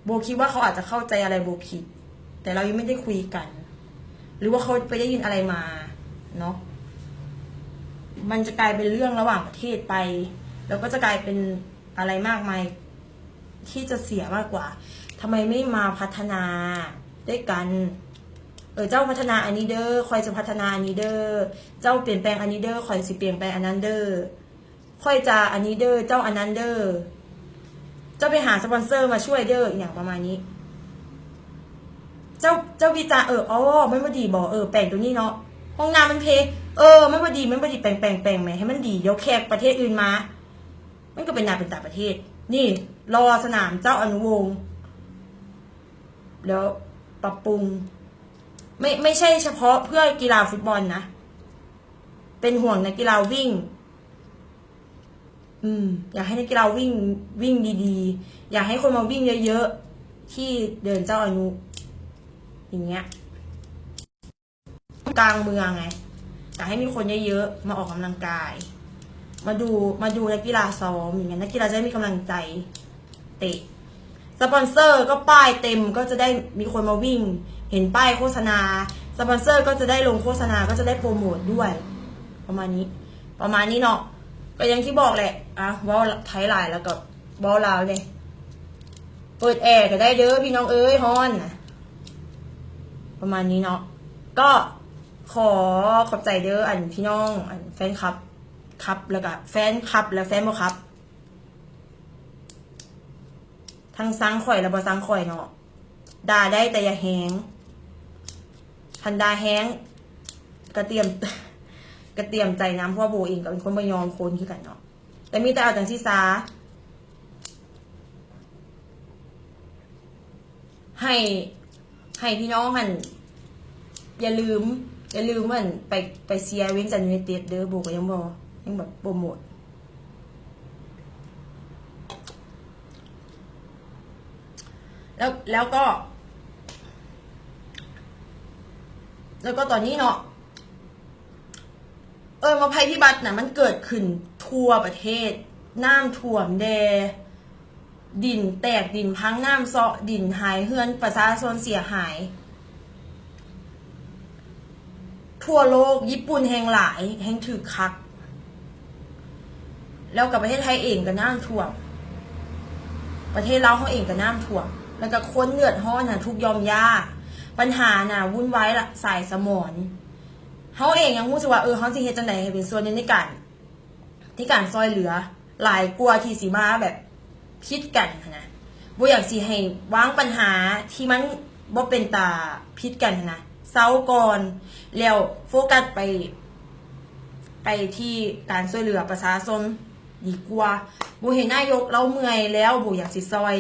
โบคิดว่าเขาอาจจะเข้าใจอะไรโบผิด แต่เรายังไม่ได้คุยกัน หรือว่าเขาไปได้ยินอะไรมาเนาะ มันจะกลายเป็นเรื่องระหว่างประเทศไป แล้วก็จะกลายเป็นอะไรมากมายที่จะเสียมากกว่า ทำไมไม่มาพัฒนาด้วยกัน ເອີ ເຈົ້າພັດທະນາອັນນີ້ເດີ ຂ້ອຍຈະພັດທະນາອັນນີ້ເດີ ເຈົ້າປ່ຽນແປງອັນນີ້ເດີ ຂ້ອຍຊິປ່ຽນແປງອັນນັ້ນເດີ ຂ້ອຍຈະອັນນີ້ເດີ ເຈົ້າອັນນັ້ນເດີ ເຈົ້າໄປຫາສະປອນເຊີມາຊ່ວຍເດີ ອີ່ຫຍັງປະມານນີ້. ເຈົ້າ ເຈົ້າວິຈານ ເອີ ອໍ ມັນບໍ່ດີບໍ ເອີ ແປງໂຕນີ້ເນາະ ຫ້ອງນ້ຳມັນເພ ເອີ ມັນບໍ່ດີ ມັນບໍ່ດີ ແປງ ແປງ ແປງແໝ ໃຫ້ມັນດີ ດຽວແຂກປະເທດອື່ນມາ ມັນກໍເປັນໜ້າເປັນຕາປະເທດ. ນີ້ ລໍສະໜາມເຈົ້າອະນຸວົງ ແລ້ວປັບປຸງ ໄມ່ ໄມ່ໃຊ່ສະເພາະເພື່ອກິລາຟຸດບອນນະ ເປັນຫ່ວງນັກກິລາວິ່ງ ອືມ ຢາກໃຫ້ນັກກິລາວິ່ງ ວິ່ງດີໆ ຢາກໃຫ້ຄົນມາວິ່ງເຍີະໆ ທີ່ເດີ່ນເຈົ້າອະນຸ ຢ່າງເງຍ ກາງເມືອງໄງ ຢາກໃຫ້ມີຄົນເຍີະໆ ມາອອກກຳລັງກາຍ ມາດູ ມາດູນັກກິລາຊ້ອມ ຢ່າງເງຍ ນັກກິລາຈະໄດ້ມີກຳລັງໃຈເຕະ. ສະປອນເຊີກໍປ້າຍເຕັມ ກໍຈະໄດ້ມີຄົນມາວິ່ງ ເຫັນປ້າຍໂຄສະນາ ສະປອນເຊີກໍຈະໄດ້ລົງໂຄສະນາ ກໍຈະໄດ້ໂປຣໂມດດ້ວຍ ປະມານນີ້ ປະມານນີ້ເນາະ. ກໍຢ່າງທີ່ບອກແຫຼະ ອ່ະ ເວົ້າໄທຫຼາຍແລ້ວກໍເວົ້າລາວແດ່ ເປີດແອກໍໄດ້ເດີພີ່ນ້ອງເອີຍ ຮ້ອນນະ ປະມານນີ້ເນາະ. ກໍຂໍຂອບໃຈເດີ ອັນ ພີ່ນ້ອງ ອັນ ແຟນຄລັບ ຄລັບ ແລ້ວກໍແຟນຄລັບ ແລະ ແຟນບໍ່ຄລັບ ທັງຊັງຂ້ອຍ ແລະ ບໍ່ຊັງຂ້ອຍເນາະ ດ່າໄດ້ແຕ່ຢ່າແຮງ ຄັນດ່າແຮງກະຕຽມ ກະຕຽມໃຈນຳ ເພາະວ່າໂບເອງກໍເປັນຄົນບໍ່ຍອມຄົນຄືກັນເນາະ ແຕ່ມີແຕ່ເອົາຈັ່ງຊີ້ຊາ ໃຫ້ ໃຫ້ພີ່ນ້ອງຫັ້ນ ຢ່າລືມ ຢ່າລືມອັນ ໄປ ໄປເຊຍວຽງຈັນຢູໄນເຕັດເດີ ໂບກໍຍັງບໍ່ ຍັງແບບໂປຣໂມດ ແລ້ວ ແລ້ວກໍ ແລ້ວກໍຕອນນີ້ເນາະ ເອີ ວ່າໄພພິບັດນະ ມັນເກີດຂຶ້ນທົ່ວປະເທດ ນ້ຳຖ້ວມແດ່ ດິນແຕກ ດິນພັງ ນ້ຳເຊາະດິນ ຫາຍເຮືອນປະຊາຊົນເສຍຫາຍ ທົ່ວໂລກ ຍີ່ປຸ່ນແຮ່ງຫຼາຍ ແຮ່ງຖືກຄັກ ແລ້ວກໍປະເທດໄທເອງກໍນ້ຳຖ້ວມ ປະເທດລາວເຮົາເອງກໍນ້ຳຖ້ວມ ແລ້ວກໍຄົນເດືອດຮ້ອນນະ ທຸກข์ຢ່ອມຍາກ ບັນຫານະ ວຸ່ນວາຍສາຍສະໝອນ ເຮົາເອງຍັງຮູ້ສຶກວ່າ ເອີ ເຮົາຊິເຮັດຈັ່ງໃດໃຫ້ເປັນສ່ວນໜຶ່ງໃນການ ທີ່ການຊ່ອຍເຫຼືອ ຫຼາຍກວ່າທີ່ຊິມາແບບຜິດກັນຫັ້ນນະ ບໍ່ຢາກຊິໃຫ້ວາງບັນຫາທີ່ມັນບໍ່ເປັນຕາຜິດກັນຫັ້ນນະ ເຊົາກ່ອນ ແລ້ວໂຟກັສໄປ ໄປທີ່ການຊ່ວຍເຫຼືອປະຊາຊົນດີກວ່າ ບໍ່ເຫັນນາຍົກລາວເມື່ອຍແລ້ວ ບໍ່ຢາກຊິຊ່ອຍ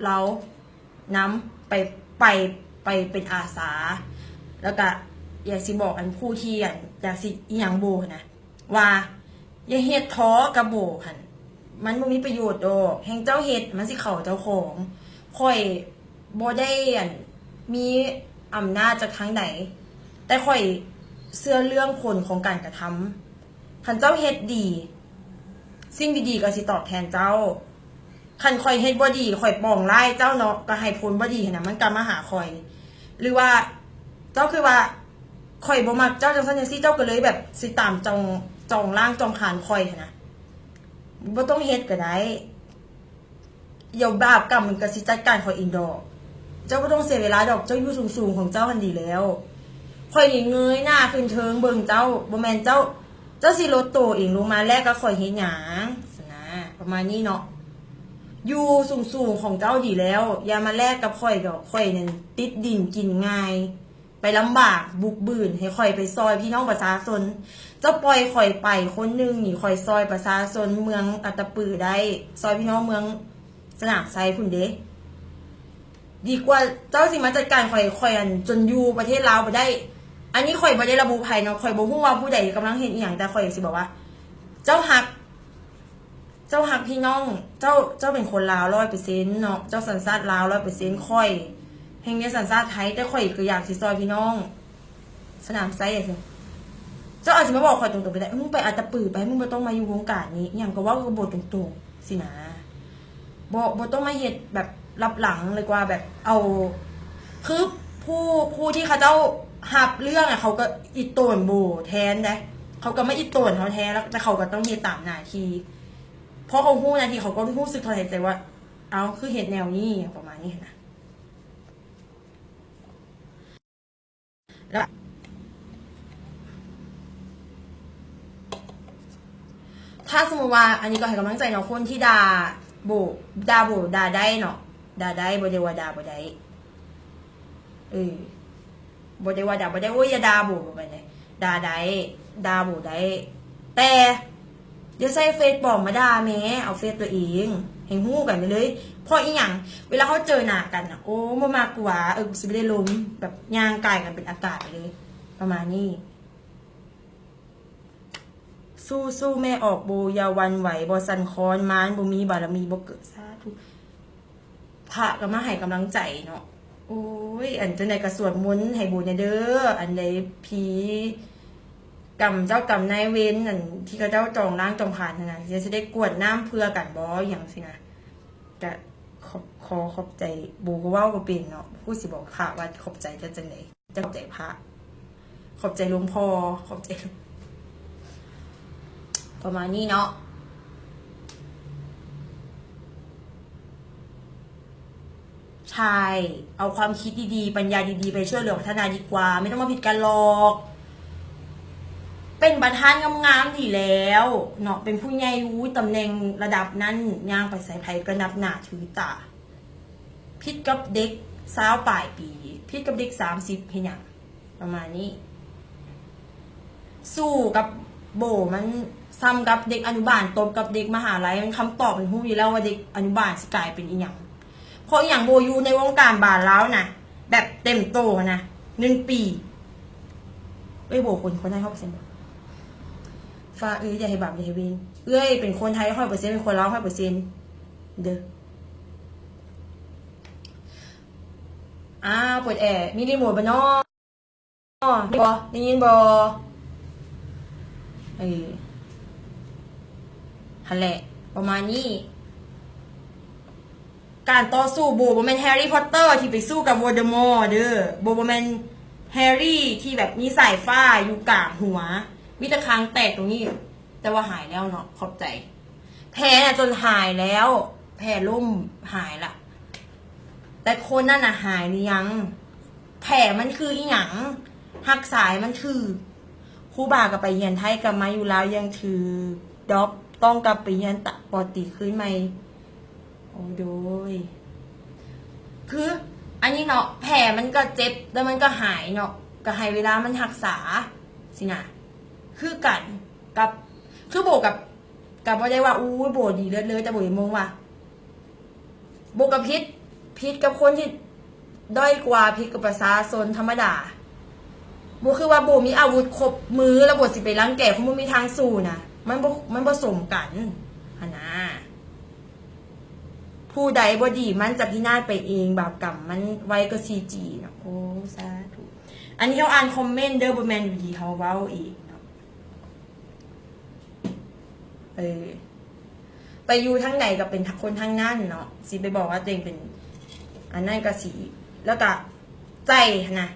ລາວນຳໄປ ໄປ ໄປເປັນອາສາ ແລ້ວກະຢາກຊິບອກອັນຜູ້ທີ່ອັນຢາກຊິອີ່ຫຍັງໂບຫັ້ນນະ ວ່າຢ່າເຮັດທໍ້ກັບໂບຫັ້ນ ມັນບໍ່ມີປະໂຫຍດດອກ ແຮ່ງເຈົ້າເຮັດມັນຊິເຂົ້າເຈົ້າຂອງ ຂ້ອຍບໍ່ໄດ້ອັນມີອຳນາດຈາກທາງໃດ ແຕ່ຂ້ອຍເຊື່ອເລື່ອງຜົນຂອງການກະທຳ ຄັນເຈົ້າເຮັດດີ ສິ່ງດີໆກໍຊິຕອບແທນເຈົ້າ ຄັນຂ້ອຍເຮັດບໍ່ດີ ຂ້ອຍປອງຮ້າຍເຈົ້າເນາະ ກໍໃຫ້ຜົນບໍ່ດີຫັ້ນນະ ມັນກັບມາຫາຂ້ອຍ ຫຼືວ່າເຈົ້າຄິດວ່າຂ້ອຍບໍ່ມັກເຈົ້າຈັ່ງຊັ້ນຈັ່ງຊີ້ ເຈົ້າກໍເລີຍແບບຊິຕາມຈອງ ຈອງລ້າງຈອງຜານຂ້ອຍຫັ້ນນະ ບໍ່ຕ້ອງເຮັດກໍໄດ້ ດຽວບາບກຳມັນກໍຊິຈັດການຂ້ອຍເອງດອກ ເຈົ້າບໍ່ຕ້ອງເສຍເວລາດອກ ເຈົ້າຢູ່ສູງໆຂອງເຈົ້າຫັ້ນດີແລ້ວ ຂ້ອຍນີ້ເງີຍໜ້າຂຶ້ນເທິງເບິ່ງເຈົ້າ ບໍ່ແມ່ນເຈົ້າ ເຈົ້າຊິຫຼຸດໂຕເອງລົງມາແລກກັບຂ້ອຍເຮັດຫຍັງ? ຊັ້ນນະ ປະມານນີ້ເນາະ ຢູ່ສູງໆຂອງເຈົ້າດີແລ້ວ ຢ່າມາແລກກັບຂ້ອຍດອກ ຂ້ອຍນັ້ນຕິດດິນກິນງ່າຍ ໄປລຳບາກບຸກບືນ ໃຫ້ຂ້ອຍໄປຊ່ອຍພີ່ນ້ອງປະຊາຊົນ ເຈົ້າປ່ອຍຂ້ອຍໄປຄົນໜຶ່ງນີ້ ຂ້ອຍຊ່ອຍປະຊາຊົນເມືອງອັດຕະປືໄດ້ ຊ່ອຍພີ່ນ້ອງເມືອງສະໜາມໄຊພຸ້ນເດ ດີກວ່າເຈົ້າຊິມາຈັດການຂ້ອຍ ຂ້ອຍອັນຈົນຢູ່ປະເທດລາວບໍ່ໄດ້ ອັນນີ້ຂ້ອຍບໍ່ໄດ້ລະບຸໃຜເນາະ ຂ້ອຍບໍ່ຮູ້ວ່າຜູ້ໃດກຳລັງເຮັດອີ່ຫຍັງ ແຕ່ຂ້ອຍຢາກຊິບອກວ່າ ເຈົ້າຮັກ ເຈົ້າຮັກພີ່ນ້ອງ ເຈົ້າ ເຈົ້າເປັນຄົນລາວຮ້ອຍເປີເຊັນເນາະ ເຈົ້າສັນຊາດລາວຮ້ອຍເປີເຊັນ ຂ້ອຍແຮ່ງມີສັນຊາດໄທ ແຕ່ຂ້ອຍກໍຢາກຊິຊ່ອຍພີ່ນ້ອງສະໜາມໄຊຈັ່ງຊີ້ ເຈົ້າອາດຊິມາບອກຂ້ອຍຕົງໆກໍໄດ້ ເອີ ມຶງໄປອັດຕະປືໄປ ມຶງບໍ່ຕ້ອງມາຢູ່ວົງການນີ້ ອີ່ຫຍັງກໍເວົ້າກັບໂບຕົງໆ ຊີ້ນະ ບໍ່ ບໍ່ຕ້ອງມາເຮັດແບບລັບຫຼັງ ຫຼືວ່າແບບເອົາ ຄືຜູ້ ຜູ້ທີ່ເຂົາເຈົ້າຮັບເລື່ອງອະ ເຂົາກໍອິດໂຕນໂບແທນເດ້ ເຂົາກໍມາອິດໂຕນເຮົາແທນ ແລ້ວ ແຕ່ເຂົາກໍຕ້ອງເຮັດຕາມໜ້າທີ່ ເພາະເຂົາຮູ້ໜ້າທີ່ ເຂົາກໍຮູ້ສຶກເທົ່າໃດ ແຕ່ວ່າ ເອົ້າ ຄືເຮັດແນວນີ້ ຫຍັງປະມານນີ້ຫັ້ນນະ. ລະ ຖ້າສົມມຸດວ່າ ອັນນີ້ກໍໃຫ້ກຳລັງໃຈເນາະ ຄົນທີ່ດ່າໂບ ດ່າໂບດ່າໄດ້ເນາະ ດ່າໄດ້ ບໍ່ໄດ້ວ່າດ່າບໍ່ໄດ້ ເອີ ບໍ່ໄດ້ວ່າດ່າບໍ່ໄດ້ ໂອ້ຍ ຢ່າດ່າໂບ ບໍ່ແມ່ນເດ້ ດ່າໄດ້ ດ່າໂບໄດ້ ແຕ່ຢ່າໃຊ້ເຟສປອມມາດ່າແມ້ ເອົາເຟສຕົວເອງໃຫ້ຮູ້ກັນໄປເລີຍ ເພາະອີ່ຫຍັງ ເວລາເຮົາເຈີໜ້າກັນນະ ໂອ້ ບໍ່ມັກກູຫວາ ເອີ ກູຊິບໍ່ໄດ້ລົມ ແບບຍ່າງກາຍກັນເປັນອາກາດໄປເລີຍ ປະມານນີ້. ສູ້ໆແມ່ອອກໂບ ຢ່າຫວັ່ນໄຫວ ບໍ່ສັ່ນຄອນ ມານບໍ່ມີບາລະມີບໍ່ເກີດ ສາທຸ ພະກໍມາໃຫ້ກຳລັງໃຈເນາະ ໂອ້ຍ ອັນຈັ່ງໃດກໍສວດມົນໃຫ້ໂບແດ່ເດີ ອັນໃດຜີກຳເຈົ້າກຳນາຍເວນ ອັນທີ່ເຂົາເຈົ້າຈອງລ້າງຈອງຜານຫັ້ນນະ ຈະຊິໄດ້ກວດນ້ຳເພື່ອກັນບໍ່ ອີ່ຫຍັງຊີ້ນະ ກະ ຂອບ ຂໍຂອບໃຈ ໂບກໍເວົ້າບໍ່ເປັນເນາະ ຜູ້ຊິບອກພະວ່າຂອບໃຈຈະຈັ່ງໃດ ຈັກໃຈພະ ຂອບໃຈຫຼວງພໍ່ ຂອບໃຈ ປະມານນີ້ເນາະ ໃຊ່ ເອົາຄວາມຄິດດີໆ ປັນຍາດີໆ ໄປຊ່ວຍເຫຼືອພັດທະນາດີກວ່າ ໄມ່ຕ້ອງມາຜິດກັນຫຼອກ ເປັນປະທານງາມໆ ດີແລ້ວເນາະ ເປັນຜູ້ໃຫຍ່ ອຸ້ຍ ຕຳແໜ່ງລະດັບນັ້ນ ຍ່າງໄປໃສໃຜກໍນັບໜ້າຖືຕາ ຜິດກັບເດັກຊາວປາຍປີ ຜິດກັບເດັກສາມສິບເຮັດຫຍັງ ປະມານນີ້ ສູ້ກັບໂບມັນສ່ຳກັບເດັກອະນຸບານ ຕົບກັບເດັກມະຫາໄລ ມັນຄຳຕອບມັນຮູ້ຢູ່ແລ້ວວ່າເດັກອະນຸບານຊິກາຍເປັນອີ່ຫຍັງ ເພາະອີ່ຫຍັງ ໂບຢູ່ໃນວົງການບານລາວນະ ແບບເຕັມໂຕນະ ໜຶ່ງປີ ເອີຍ ໂບຄົນ ຄົນໃຫ້ຮ້ອຍເປີເຊັນ ຟ້າເອີຍ ຢ່າໃຫ້ບາບ ຢ່າໃຫ້ເວນ ເອື້ອຍເປັນຄົນໄທຮ້ອຍເປີເຊັນ ເປັນຄົນລາວຮ້ອຍເປີເຊັນເດີ. ອ້າວ ເປີດແອ ມີຣີໂມດບໍ່ນໍ? ມີບໍ່? ໄດ້ຍິນບໍ່? ເອີ ຫັ້ນແຫຼະ ປະມານນີ້. ການຕໍ່ສູ້ ໂບບໍ່ແມ່ນແຮຣີພອດເຕີທີ່ໄປສູ້ກັບໂວເດີມໍເດີ ໂບບໍ່ແມ່ນແຮຣີທີ່ແບບມີສາຍຟ້າຢູ່ກາງຫົວ ມີແຕ່ຄາງແຕກຕົງນີ້ ແຕ່ວ່າຫາຍແລ້ວເນາະ ຂອບໃຈ. ແຜນະຈົນຫາຍແລ້ວ ແຜລົ້ມຫາຍລະ ແຕ່ຄົນນັ້ນນະຫາຍຫຼືຍັງ? ແຜມັນຄືອີ່ຫຍັງ? ຮັກສາໃຫ້ມັນຖືກ. ຄູບາກໍໄປຮຽນໄທ ກັບມາຢູ່ລາວຍັງຖືກດອບ ຕ້ອງກັບໄປຮຽນ ປ.ຕຣີ ຄືນໃໝ່. ໂອ້ ໂດຍ ຄືອັນນີ້ເນາະ ແຜມັນກໍເຈັບ ແລ້ວມັນກໍຫາຍເນາະ ກໍໃຫ້ເວລາມັນຮັກສາຊີ້ນະ ຄືກັນກັບ ຄືໂບກັບ ກໍບໍ່ໄດ້ວ່າ ອູ້ຍ ໂບດີເລີດເລີຍ ແຕ່ໂບຢາກໂມງວ່າ ໂບກໍຜິດ ຜິດກັບຄົນທີ່ດ້ອຍກວ່າ ຜິດກັບປະຊາຊົນທຳມະດາ. ບໍ່ຄືວ່າໂບມີອາວຸດຄົບມື ແລ້ວໂບຊິໄປລັງແກຄົນບໍ່ມີທາງສູ້ນະ ມັນບໍ່ ມັນບໍ່ສົມກັນຫັ້ນນາ. ຜູ້ໃດບໍ່ດີມັນຈະພິນາດໄປເອງ ບາບກຳມັນໄວກວ່າຊີຈີເນາະ. ໂອ້ ສາທຸ. ອັນນີ້ເຮົາອ່ານຄອມເມັນເດີ ບໍ່ແມ່ນຢູ່ດີເຮົາເວົ້າເອງເນາະ. ເອີ ໄປຢູ່ທາງໃດກໍເປັນຄົນທາງນັ້ນເນາະ ຊິໄປບອກວ່າຕົວເອງເປັນອັນນັ້ນກໍຊິ ແລ້ວກໍໃຈຫັ້ນນະ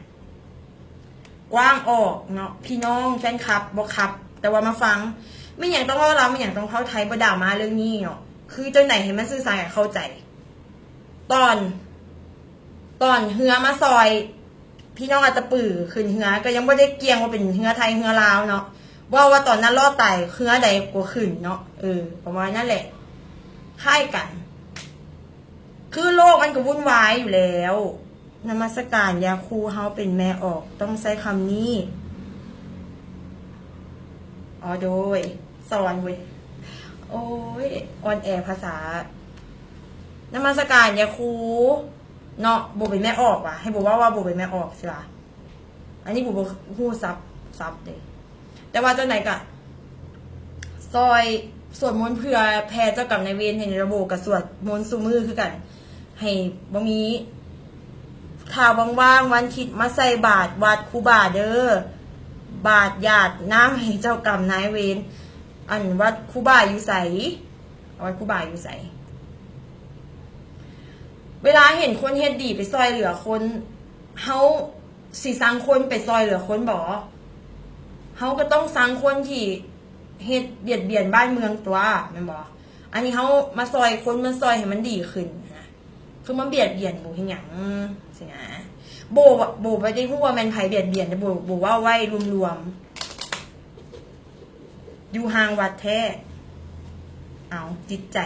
ກວ້າງອອກເນາະ ພີ່ນ້ອງແຟນຄລັບບໍ່ຄັບ ແຕ່ວ່າມາຟັງ ແມ່ນຫຍັງຕ້ອງເວົ້າລາວ ແມ່ນຫຍັງຕ້ອງເວົ້າໄທ ບໍ່ດຣາມາເລື່ອງນີ້ເນາະ ຄືຈັ່ງໃດໃຫ້ມັນສື່ສານກັນເຂົ້າໃຈ. ຕອນ ຕອນເຮືອມາຊ່ອຍ ພີ່ນ້ອງອັດຕະປືຂຶ້ນເຮືອ ກໍຍັງບໍ່ໄດ້ກ່ຽງວ່າເປັນເຮືອໄທເຮືອລາວເນາະ ເວົ້າວ່າຕອນນັ້ນລໍ້ຕາຍເຮືອໃດກໍຂຶ້ນເນາະ. ເອີ ປະມານນັ້ນແຫຼະ ຄ້າຍກັນ ຄືໂລກມັນກໍວຸ່ນວາຍຢູ່ແລ້ວ. ນະມັດສະການ ຢ່າຂູ່ເຮົາເປັນແມ່ອອກ ຕ້ອງໃຊ້ຄຳນີ້. ອໍ ໂດຍ ສອນເວີຍ ໂອ້ຍ ອອນແອພາສາ ນະມັດສະການ ຢ່າຄູເນາະ ບໍ່ເປັນແມ່ອອກຫວາ ໃຫ້ບໍ່ເວົ້າວ່າບໍ່ເປັນແມ່ອອກຊິຫວາ. ອັນນີ້ບໍ່ ບໍ່ຮູ້ສັບ ສັບເດ້ ແຕ່ວ່າຈັ່ງໃດກະຊ່ອຍສວດມົນເພື່ອແຜ່ເຈົ້າກຳນາຍເວນ ໃຫ້ລະໂບກະສວດມົນຊຸມື້ຄືກັນ ໃຫ້ບໍ່ມີ ຖ້າວ່າງໆ ວັນທິດມາໃສ່ບາດວັດຄູບາເດີ ບາດຢາດນ້ຳໃຫ້ເຈົ້າກຳນາຍເວນ. ອັນວັດຄູບາຢູ່ໃສ? ວັດຄູບາຢູ່ໃສ? ເວລາເຫັນຄົນເຮັດດີໄປຊ່ອຍເຫຼືອຄົນ ເຮົາຊິຊັງຄົນໄປຊ່ອຍເຫຼືອຄົນບໍ? ເຮົາກໍຕ້ອງຊັງຄົນທີ່ເຮັດບຽດບຽນບ້ານເມືອງຕົວະ ແມ່ນບໍ່? ອັນນີ້ເຮົາມາຊ່ອຍຄົນ ມາຊ່ອຍໃຫ້ມັນດີຂຶ້ນນະ ຄືມາບຽດບຽນໂບເຮັດຫຍັງຊີ້ນະ. ໂບ ໂບບໍ່ໄດ້ຮູ້ວ່າແມ່ນໃຜບຽດບຽນ, ໂບ ໂບເວົ້າໄວ້ລວມໆ ຢູ່ຫ່າງວັດແທ້. ເອົາ ຈິດໃຈ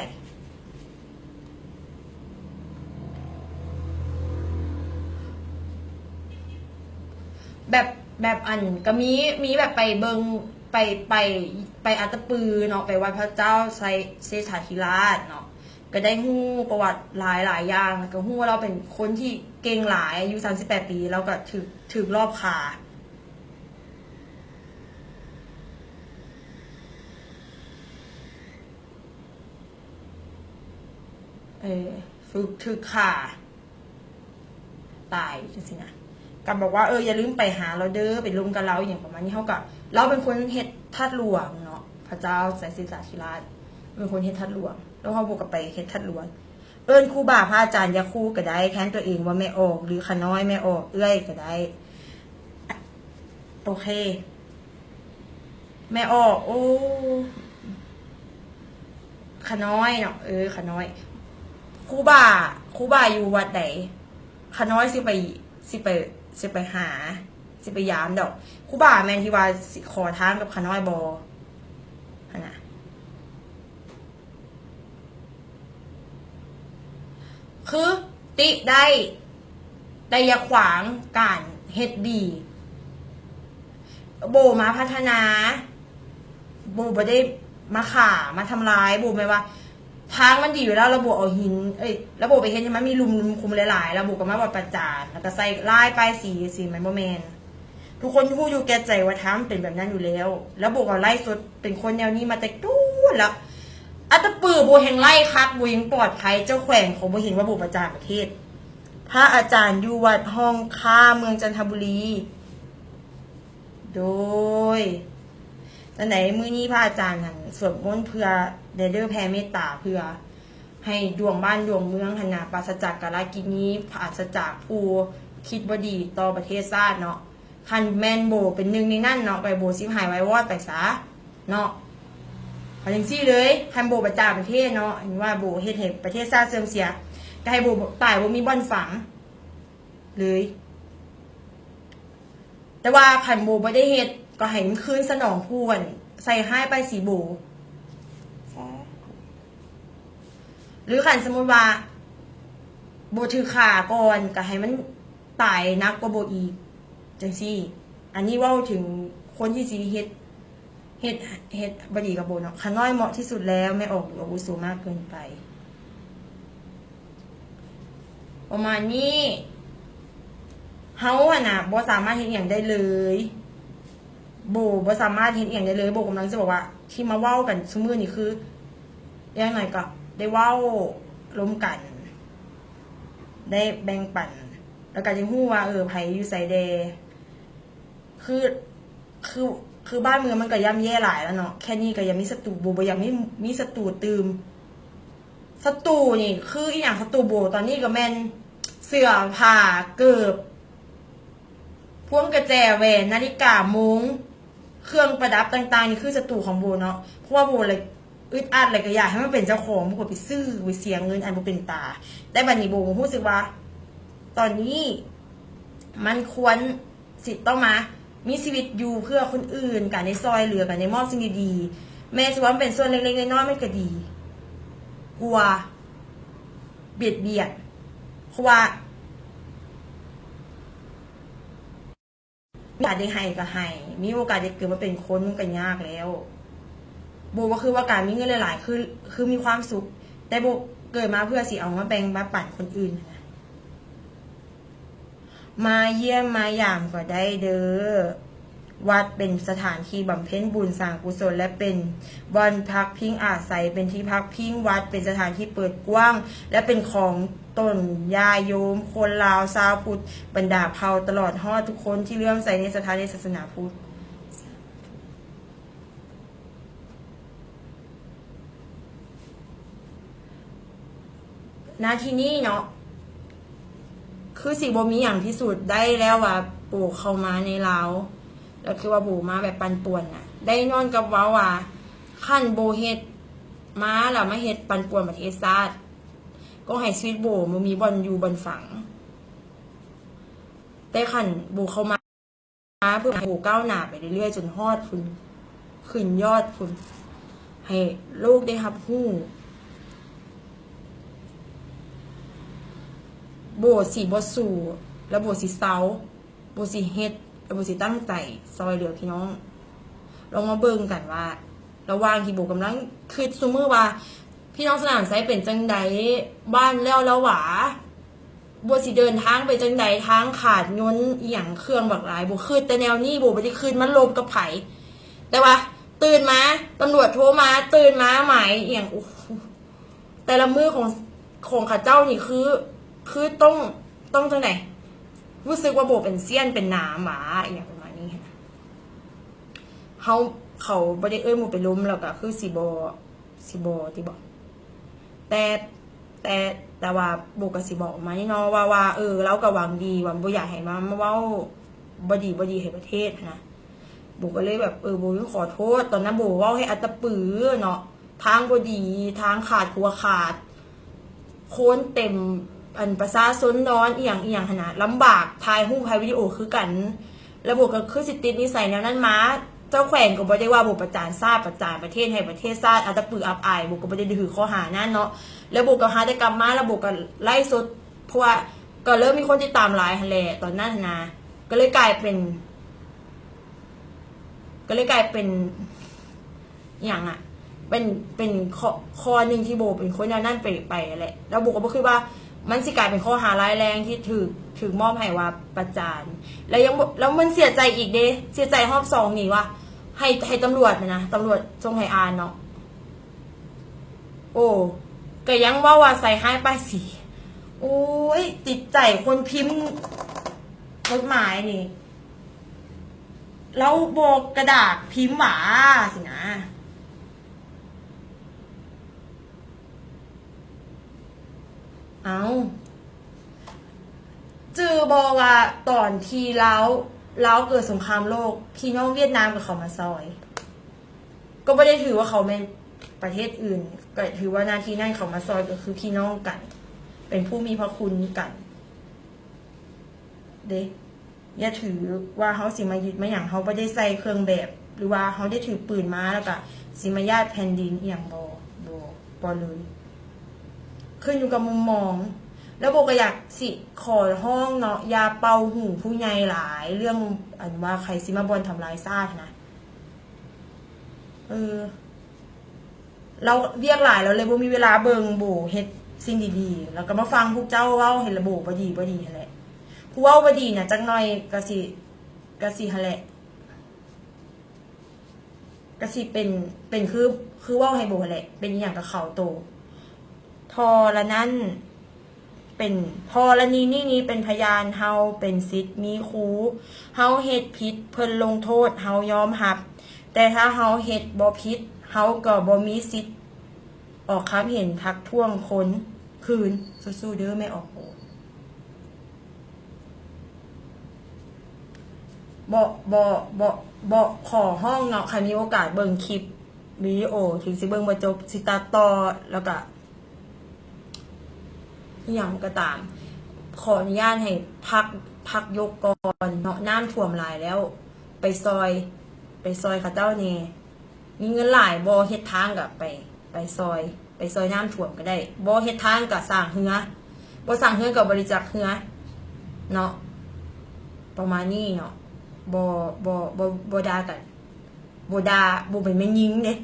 ແບບ ແບບອັນ ກໍມີ ມີແບບໄປເບິ່ງ ໄປ ໄປ ໄປອັດຕະປືເນາະ, ໄປໄຫວ້ພະເຈົ້າໄຊ ເຊດຖາທິລາດເນາະ, ກໍໄດ້ຮູ້ປະຫວັດຫຼາຍໆຢ່າງ, ແລ້ວກໍຮູ້ວ່າລາວເປັນຄົນທີ່ເກັ່ງຫຼາຍ, ອາຍຸສາມສິບແປດປີ ລາວກໍຖືກ ຖືກລອບຂ້າ. ເອີ ຖືກ ຖືກຂ້າຕາຍຈັ່ງຊີ້ນະ, ກໍບອກວ່າ ເອີ ຢ່າລືມໄປຫາລາວເດີ, ໄປລົມກັບລາວ ອີ່ຫຍັງປະມານນີ້. ເຮົາກໍ ລາວເປັນຄົນເຮັດທາດຫຼວງເນາະ, ພະເຈົ້າໄຊເສດຖາທິລາດເປັນຄົນເຮັດທາດຫຼວງ, ແລ້ວເຮົາບໍ່ກໍໄປເຮັດທາດຫຼວງ. ເອີ້ນຄູບາພະອາຈານ ຢາຄູກໍໄດ້, ແທນຕົວເອງວ່າແມ່ອອກ ຫຼື ຂະນ້ອຍ ແມ່ອອກ ເອື້ອຍກໍໄດ້. ໂອເຄ ແມ່ອອກ ໂອ້ ຂະນ້ອຍເນາະ, ເອີ ຂະນ້ອຍ. ຄູບາ ຄູບາຢູ່ວັດໃດ? ຂະນ້ອຍຊິໄປ ຊິໄປ ຊິໄປຫາ ຊິໄປຢາມດອກ. ຄູບາແມ່ນທີ່ວ່າຊິຂໍທານກັບຂະນ້ອຍບໍ່? ຫັ້ນນະ. ຄືຕິໄດ້ ແຕ່ຢ່າຂວາງການເຮັດດີ. ໂບມາພັດທະນາ, ໂບບໍ່ໄດ້ມາຂ້າ ມາທຳລາຍ. ໂບແມ່ນວ່າທາງມັນດີຢູ່ແລ້ວ, ແລ້ວໂບເອົາຫີນ ເອີຍ ແລ້ວໂບໄປເຮັດໃຫ້ມັນມີຫຼຸມໆຂຸມຫຼາຍໆ, ແລ້ວໂບກໍມາປະຈານ ແລ້ວກໍໃສ່ລາຍປ້າຍສີຈັ່ງຊີ້, ມັນບໍ່ແມ່ນ. ທຸກຄົນຮູ້ຢູ່ແກ່ໃຈວ່າທາງມັນເປັນແບບນັ້ນຢູ່ແລ້ວ, ແລ້ວໂບກໍໄລຟ໌ສົດເປັນຄົນແນວນີ້ມາແຕ່ດົນແລ້ວ. ອັດຕະປືໂບແຮ່ງໄລຟ໌ຄັກ, ໂບຍັງປອດໄພ, ເຈົ້າແຂວງເຂົາບໍ່ເຫັນວ່າໂບປະຈານປະເທດ. ພະອາຈານຢູ່ວັດຮ່ອງຄ້າເມືອງຈັນທະບູລີ. ໂດຍ ຈັ່ງໃດມື້ນີ້ພະອາຈານຫັ້ນສວດມົນເພື່ອແດ່ເດີ້, ແຜ່ເມດຕາເພື່ອໃຫ້ດວງບ້ານດວງເມືອງຫັ້ນນະ ປາສະຈາກກາລະກິນີ, ປາສະຈາກຜູ້ຄິດບໍ່ດີຕໍ່ປະເທດຊາດເນາະ. ຄັນແມ່ນໂບເປັນໜຶ່ງໃນນັ້ນເນາະ, ກໍໃຫ້ໂບຊິບຫາຍວາຍວອດໄປຊະເນາະ. ເອົາຈັ່ງຊີ້ເລີຍ, ຄັນໂບປະຈານປະເທດເນາະ, ເຫັນວ່າໂບເຮັດໃຫ້ປະເທດຊາດເສື່ອມເສຍ, ກໍໃຫ້ໂບຕາຍບໍ່ມີບ່ອນຝັງເລີຍ. ແຕ່ວ່າຄັນໂບບໍ່ໄດ້ເຮັດ ກໍໃຫ້ມັນຄືນສະໜອງຜູ້ອັນໃສ່ຮ້າຍປ້າຍສີໂບ. ສາທຸ. ຫຼືຄັນສົມມຸດວ່າໂບຖືກຂ້າກ່ອນ ກໍໃຫ້ມັນຕາຍໜັກກວ່າໂບອີກ ຈັ່ງຊີ້. ອັນນີ້ເວົ້າເຖິງຄົນທີ່ຊິເຮັດ ເຮັດ ເຮັດບໍ່ດີກັບໂບເນາະ. ຂະນ້ອຍເໝາະທີ່ສຸດແລ້ວ, ແມ່ອອກດູອາວຸໂສມາກເກີນໄປ ປະມານນີ້. ເຮົາຫັ້ນນະບໍ່ສາມາດເຮັດຫຍັງໄດ້ເລີຍ, ໂບບໍ່ສາມາດເຮັດຫຍັງໄດ້ເລີຍ. ໂບກຳລັງຈະບອກວ່າ ທີ່ມາເວົ້າກັນຊຸມື້ນີ້ຄື ຢ່າງໜ້ອຍກໍໄດ້ເວົ້າລົມກັນ, ໄດ້ແບ່ງປັນ, ແລ້ວກໍໄດ້ຮູ້ວ່າ ເອີ ໃຜຢູ່ໃສແດ່. ຄື ຄື ຄືບ້ານເມືອງມັນກໍຍ່ຳແຍ່ຫຼາຍແລ້ວເນາະ, ແຄ່ນີ້ກໍຢ່າມີສັດຕູ, ໂບບໍ່ຢາກມີ ມີສັດຕູຕື່ມ. ສັດຕູນີ້ຄືອີ່ຫຍັງ? ສັດຕູໂບຕອນນີ້ກໍແມ່ນເສື້ອຜ້າ, ເກີບ, ພວງກະແຈ, ແຫວນ, ນາລິກາ, ໂມງ, ເຄື່ອງປະດັບຕ່າງໆ ນີ້ຄືສັດຕູຂອງໂບເນາະ. ເພາະວ່າໂບລະອຶດອັດ ແລ້ວກໍຢາກໃຫ້ມັນເປັນເຈົ້າຂອງ, ໂບກໍໄປຊື້ ໄປເສຍເງິນອັນບໍ່ເປັນຕາ. ແຕ່ບັດນີ້ໂບກໍຮູ້ສຶກວ່າ ຕອນນີ້ມັນຄວນ ຊິຕ້ອງມາມີຊີວິດຢູ່ເພື່ອຄົນອື່ນ, ການໄດ້ຊ່ອຍເຫຼືອ, ການໄດ້ມອບສິ່ງດີໆ, ແມ້ຊິວ່າມັນເປັນສ່ວນເລັກໆນ້ອຍໆ ມັນກໍດີກວ່າບຽດບຽນ. ເພາະວ່າມີໂອກາດໄດ້ໃຫ້ກໍໃຫ້, ມີໂອກາດໄດ້ເກີດມາເປັນຄົນ ມັນກໍຍາກແລ້ວ. ໂບວ່າ ຄືວ່າການມີເງິນຫຼາຍໆ ຄື ຄືມີຄວາມສຸກ, ແຕ່ໂບເກີດມາເພື່ອຊິເອົາມາແບ່ງມາປັນຄົນອື່ນນະ. ມາຢ້ຽມມາຢາມກໍໄດ້ເດີ້. ວັດເປັນສະຖານທີ່ບຳເພັນບຸນສ້າງກຸສົນ ແລະ ເປັນບ່ອນພັກພິງອາໄສ, ເປັນທີ່ພັກພິງ. ວັດເປັນສະຖານທີ່ເປີດກວ້າງ ແລະ ເປັນຂອງຕົນຍາດໂຍມຄົນລາວຊາວພຸດ, ບັນດາເຜົ່າ, ຕະຫຼອດຮອດທຸກຄົນທີ່ເຫຼື້ອມໃສໃນສະຖານ ໃນສາສະໜາພຸດ. ນາທີນີ້ເນາະ ຄືຊິບໍ່ມີຫຍັງພິສູດໄດ້ແລ້ວວ່າໂບເຂົ້າມາໃນລາວ ແລ້ວຄືວ່າໂບມາແບບປັ່ນປ່ວນນະ. ໄດ້ຍ້ອນກັບເວົ້າວ່າ ຄັນໂບເຮັດມາແລ້ວມາເຮັດປັ່ນປ່ວນປະເທດຊາດ ກໍໃຫ້ຊີວິດໂບບໍ່ມີບ່ອນຢູ່ບ່ອນຝັງ. ຕ່ຄັນໂບເຂົ້າມາ ເພື່ອໃຫ້ໂບກ້າວໜ້າໄປເລື້ອຍໆ ຈົນຮອດພຸ້ນ ຂຶ້ນຍອດພຸ້ນ ໃຫ້ໂລກໄດ້ຮັບຮູ້. ໂບຊິບໍ່ສູ້ ແລະ ໂບຊິເຊົາ ໂບຊິເຮັດ ແລະ ໂບຊິຕັ້ງໃຈຊ່ອຍເຫຼືອພີ່ນ້ອງ. ລອງມາເບິ່ງກັນວ່າ ລະຫວ່າງທີ່ໂບກຳລັງຄິດຊຸມື້ວ່າ ພີ່ນ້ອງສະໜາມໄຊເປັນຈັ່ງໃດ ບ້ານແລ້ວລະຫວາ? ບໍ່ຊິເດີນທາງໄປຈັ່ງໃດ ທາງຂາດຍົນອີ່ຫຍັງ ເຄື່ອງບັກຫຼາຍ. ບໍ່ຄິດແຕ່ແນວນີ້ ບໍ່ໄດ້ຄິດມາລົບກັບໃຜ. ແຕ່ວ່າຕື່ນມາ ຕຳຫຼວດໂທມາ ຕື່ນມາໝາຍອີ່ຫຍັງ ໂອ້ໂຫ ແຕ່ລະມື້ຂອງ ຂອງເຂົາເຈົ້ານີ້ຄື ຄືຕ້ອງ ຕ້ອງຈັ່ງໃດ ຮູ້ສຶກວ່າໂບເປັນເຊຍນເປັນໜາມຫວາ ອີ່ຫຍັງປະມານນີ້. ເຮົາ ເຂົາບໍ່ໄດ້ເອີ້ນໂບໄປລົມ ແລ້ວກໍຄືຊິບໍ່ ຊິບໍ່ຕິບໍ ແຕ່ ແຕ່ ແຕ່ວ່າໂບກໍຊິບອກມານີ້ເນາະ ວ່າ ວ່າ ເອີ ລາວກໍຫວັງດີ ວ່າບໍ່ຢາກໃຫ້ມາ ມາເວົ້າບໍ່ດີ ບໍ່ດີໃຫ້ປະເທດຫັ້ນນະ. ໂບກໍເລີຍແບບ ເອີ ໂບຂໍໂທດ ຕອນນັ້ນໂບເວົ້າໃຫ້ອັດຕະປືເນາະ ທາງບໍ່ດີ ທາງຂາດຂົວຂາດ ໂຄນເຕັມ ອັນ ປະຊາຊົນນອນອີ່ຫຍັງອີ່ຫຍັງຫັ້ນນະ ລຳບາກ ຖ່າຍຮູບຖ່າຍວິດີໂອຄືກັນ. ແລ້ວໂບກໍຄືຊິຕິດນິໄສແນວນັ້ນມາ. ເຈົ້າແຂວງກໍບໍ່ໄດ້ວ່າໂບປະຈານຊາດ ປະຈານປະເທດ ໃຫ້ປະເທດຊາດອັດຕະປືອັບອາຍ ໂບກໍບໍ່ໄດ້ຖືຂໍ້ຫານັ້ນເນາະ. ແລ້ວໂບກໍຫາແຕ່ກັບມາ ແລ້ວໂບກໍໄລຟ໌ສົດ ເພາະວ່າກໍເລີ່ມມີຄົນຕິດຕາມຫຼາຍຫັ້ນແຫຼະ ຕອນນັ້ນຫັ້ນນະ ກໍເລີຍກາຍເປັນ ກໍເລີຍກາຍເປັນ ອີ່ຫຍັງອະ ເປັນ ເປັນຂໍ້ ຂໍ້ໜຶ່ງທີ່ໂບເປັນຄົນແນວນັ້ນໄປ ໄປຫັ້ນແຫຼະ. ແລ້ວໂບກໍບໍ່ຄິດວ່າມັນຊິກາຍເປັນຂໍ້ຫາຮ້າຍແຮງທີ່ຖືກ ຖືກມອບໃຫ້ວ່າປະຈານ. ແລ້ວຍັງບໍ່ ແລ້ວມັນເສຍໃຈອີກເດ້ ເສຍໃຈຮອບສອງນີ້ວ່າ ໃຫ້ ໃຫ້ຕຳຫຼວດນະ ຕຳຫຼວດສົ່ງໃຫ້ອ່ານເນາະ. ໂອ້ ກໍຍັງເວົ້າວ່າໃສ່ຮ້າຍປ້າຍສີ. ໂອ້ຍ ຈິດໃຈຄົນພິມກົດໝາຍນີ້ ລາວບໍ່ກະດາກພິມຫວາ ຊີ້ນະ. ເອົ້າ ຈື່ບໍ່ວ່າຕອນທີ່ລາວ ລາວເກີດສົງຄາມໂລກ ພີ່ນ້ອງຫວຽດນາມກໍເຂົ້າມາຊ່ອຍ ກໍບໍ່ໄດ້ຖືວ່າເຂົາແມ່ນປະເທດອື່ນ ກໍຖືວ່າໜ້າທີ່ນັ້ນເຂົາມາຊ່ອຍ ກໍຄືພີ່ນ້ອງກັນ ເປັນຜູ້ມີພະຄຸນກັນເດ້. ຢ່າຖືວ່າເຮົາຊິມາຍຶດມາຫຍັງ ເຮົາບໍ່ໄດ້ໃສ່ເຄື່ອງແບບ ຫຼືວ່າເຮົາໄດ້ຖືປືນມາແລ້ວກະຊິມາຢາດແຜ່ນດິນອີ່ຫຍັງ ບໍ່ ບໍ່ ບໍ່ເລີຍ. ຂຶ້ນຢູ່ກັບມຸມມອງ ແລ້ວໂບກໍຢາກຊິຂໍຮ້ອງເນາະ ຢ່າເປົ່າຫູຜູ້ໃຫຍ່ຫຼາຍ ເລື່ອງອັນວ່າໃຜຊິມາບ່ອນທຳລາຍຊາດນະ. ເອີ ລາວວຽກຫຼາຍ ລາວເລີຍບໍ່ມີເວລາເບິ່ງ ໂບເຮັດສິ່ງດີໆ ແລ້ວກໍມາຟັງພວກເຈົ້າເວົ້າໃຫ້ລະໂບບໍ່ດີ ບໍ່ດີຫັ້ນແຫຼະ. ຜູ້ເວົ້າບໍ່ດີນະ ຈັກໜ່ອຍກໍຊິ ກໍຊິຫັ້ນແຫຼະ ກໍຊິເປັນ ເປັນຄື ຄືເວົ້າໃຫ້ໂບຫັ້ນແຫຼະ ເປັນອີ່ຫຍັງກໍເຂົ້າໂຕ. ທໍ່ລະນັ້ນ ເປັນ ທໍລະນີນີ້ ນີ້ເປັນພະຍານ ເຮົາເປັນສິດມີຄູ ເຮົາເຮັດຜິດ ເພິ່ນລົງໂທດ ເຮົາຍອມຮັບ ແຕ່ຖ້າເຮົາເຮັດບໍ່ຜິດ ເຮົາກໍບໍ່ມີສິດອອກຄຳເຫັນທັກທ້ວງຄົນຄືນ. ສູ້ໆເດີແມ່ອອກໂອ. ບໍ່ ບໍ່ ບໍ່ ບໍ່ ຂໍຮ້ອງເນາະ ຄັນມີໂອກາດເບິ່ງຄລິບວິດີໂອ ເຖິງຊິເບິ່ງບໍ່ຈົບ ຊິຕັດຕໍ່ ແລ້ວກະ ອີ່ຫຍັງກໍຕາມ ຂໍອະນຸຍາດໃຫ້ພັກ ພັກຍົກກ່ອນເນາະ ນ້ຳຖ້ວມຫຼາຍແລ້ວ ໄປຊ່ອຍ ໄປຊ່ອຍເຂົາເຈົ້າແດ່ ມີເງິນຫຼາຍບໍ່ເຮັດທາງກໍໄປ ໄປຊ່ອຍ ໄປຊ່ອຍນ້ຳຖ້ວມກໍໄດ້ ບໍ່ເຮັດທາງກໍສ້າງເຮືອ ບໍ່ສ້າງເຮືອກໍບໍລິຈາກເຮືອເນາະ ປະມານນີ້ເນາະ ບໍ່ ບໍ່ ບໍ່ ບໍ່ດ່າກັນ ບໍ່ດ່າ ບໍ່ເປັນແມ່ຍິງເດ້.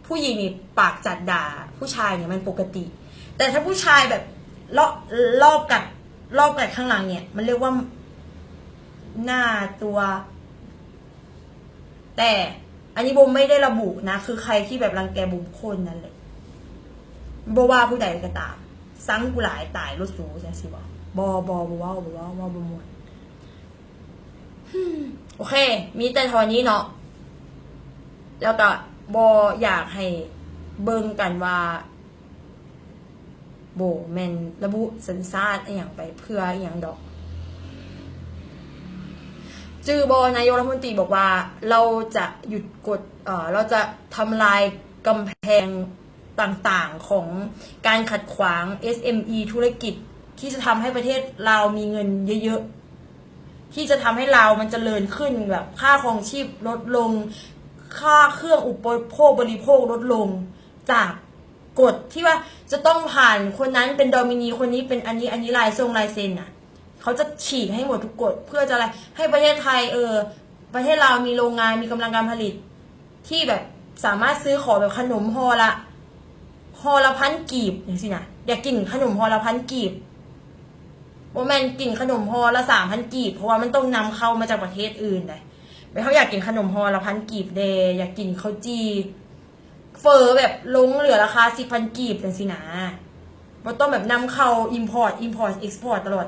ຜູ້ຍິງນີ້ປາກຈັດດ່າຜູ້ຊາຍນີ້ມັນປົກກະຕິ ແຕ່ຖ້າຜູ້ຊາຍແບບລອບ ລອບກັດ ລອບກັດຂ້າງຫຼັງນີ້ ມັນຮຽກວ່າໜ້າຕົວະ. ແຕ່ອັນນີ້ໂບໄມ່ໄດ້ລະບຸນະ ຄືໃຜທີ່ແບບລັງແກບຸກຄົນນັ້ນແຫຼະ ບໍ່ວ່າຜູ້ໃດກໍຕາມ ຊັງກູຫຼາຍຕາຍໂລດສູ ຈັ່ງຊີ້ບໍ? ບໍ່ ບໍ່ ບໍ່ເວົ້າ ບໍ່ເວົ້າ ເວົ້າບໍ່ມ່ວນ. ໂອເຄ ມີແຕ່ເທົ່ານີ້ເນາະ ແລ້ວກະບໍ່ຢາກໃຫ້ເບິ່ງກັນວ່າໂບແມ່ນລະບຸສັນຊາດອີ່ຫຍັງໄປເພື່ອອີ່ຫຍັງດອກ. ຈື່ບໍ່ ນາຍົກລັດຖະມົນຕີບອກວ່າ ເຮົາຈະຢຸດກົດ ເອີ ເຮົາຈະທຳລາຍກຳແພງຕ່າງໆຂອງການຂັດຂວາງ ເອສເອັມອີ ທຸລະກິດ ທີ່ຈະທຳໃຫ້ປະເທດລາວມີເງິນເຍີະໆ. ທີ່ຈະທຳໃຫ້ລາວມັນຈະເລີນຂຶ້ນ ແບບຄ່າຄອງຊີບລົດລົງ ຄ່າເຄື່ອງອຸປະໂພກບໍລິໂພກລົດລົງ ຈາກກົດທີ່ວ່າຈະຕ້ອງຜ່ານຄົນນັ້ນເປັນໂດມິນີ ຄົນນີ້ເປັນອັນນີ້ ອັນນີ້ລາຍຊົງລາຍເຊັນນະ. ເຂົາຈະສີກໃຫ້ໝົດທຸກກົດ ເພື່ອຈະໃຫ້ປະເທດໄທ ເອີ ປະເທດລາວມີໂຮງງານ ມີກຳລັງການຜະລິດ ທີ່ແບບສາມາດຊື້ຂອງແບບຂະໜົມຫໍ່ລະ ຫໍ່ລະພັນກີບຈັ່ງຊີ້ນະ. ຢາກກິນຂະໜົມຫໍ່ລະພັນກີບ ບໍ່ແມ່ນກິນຂະໜົມຫໍ່ລະສາມພັນກີບ ເພາະວ່າມັນຕ້ອງນຳເຂົ້າມາຈາກປະເທດອື່ນໃດ໋. ແບບເຮົາຢາກກິນຂະໜົມຫໍ່ລະພັນກີບແດ່ ຢາກກິນເຂົ້າຈີ່ ເຝີແບບລົງເຫຼືອລາຄາສິບພັນກີບຈັ່ງຊີ້ນະ. ບໍ່ຕ້ອງແບບນຳເຂົ້າ import import export ຕະຫຼອດ.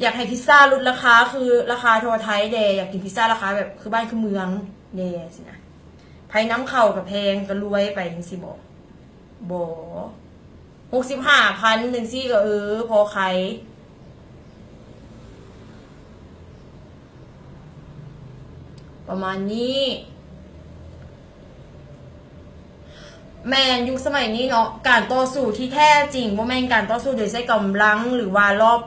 ຢາກໃຫ້ພິດຊາຫຼຸດລາຄາ ຄືລາຄາທົ່ວໄທແດ່ ຢາກກິນພິດຊາລາຄາແບບຄືບ້ານຄືເມືອງແດ່ຊີ້ນະ. ໃຜນຳເຂົ້າກະແພງ ກະລວຍໄປຈັ່ງຊີ້ບໍ? ບໍ່ ຫົກສິບຫ້າພັນຈັ່ງຊີ້ກະ ເອີ ພໍຂາຍ ປະມານນີ້. ແມ່ນ ຍຸກສະໄໝນີ້ເນາະ ການຕໍ່ສູ້ທີ່ແທ້ຈິງບໍ່ແມ່ນການຕໍ່ສູ້ໂດຍໃຊ້ກຳລັງ ຫຼືວ່າລອບ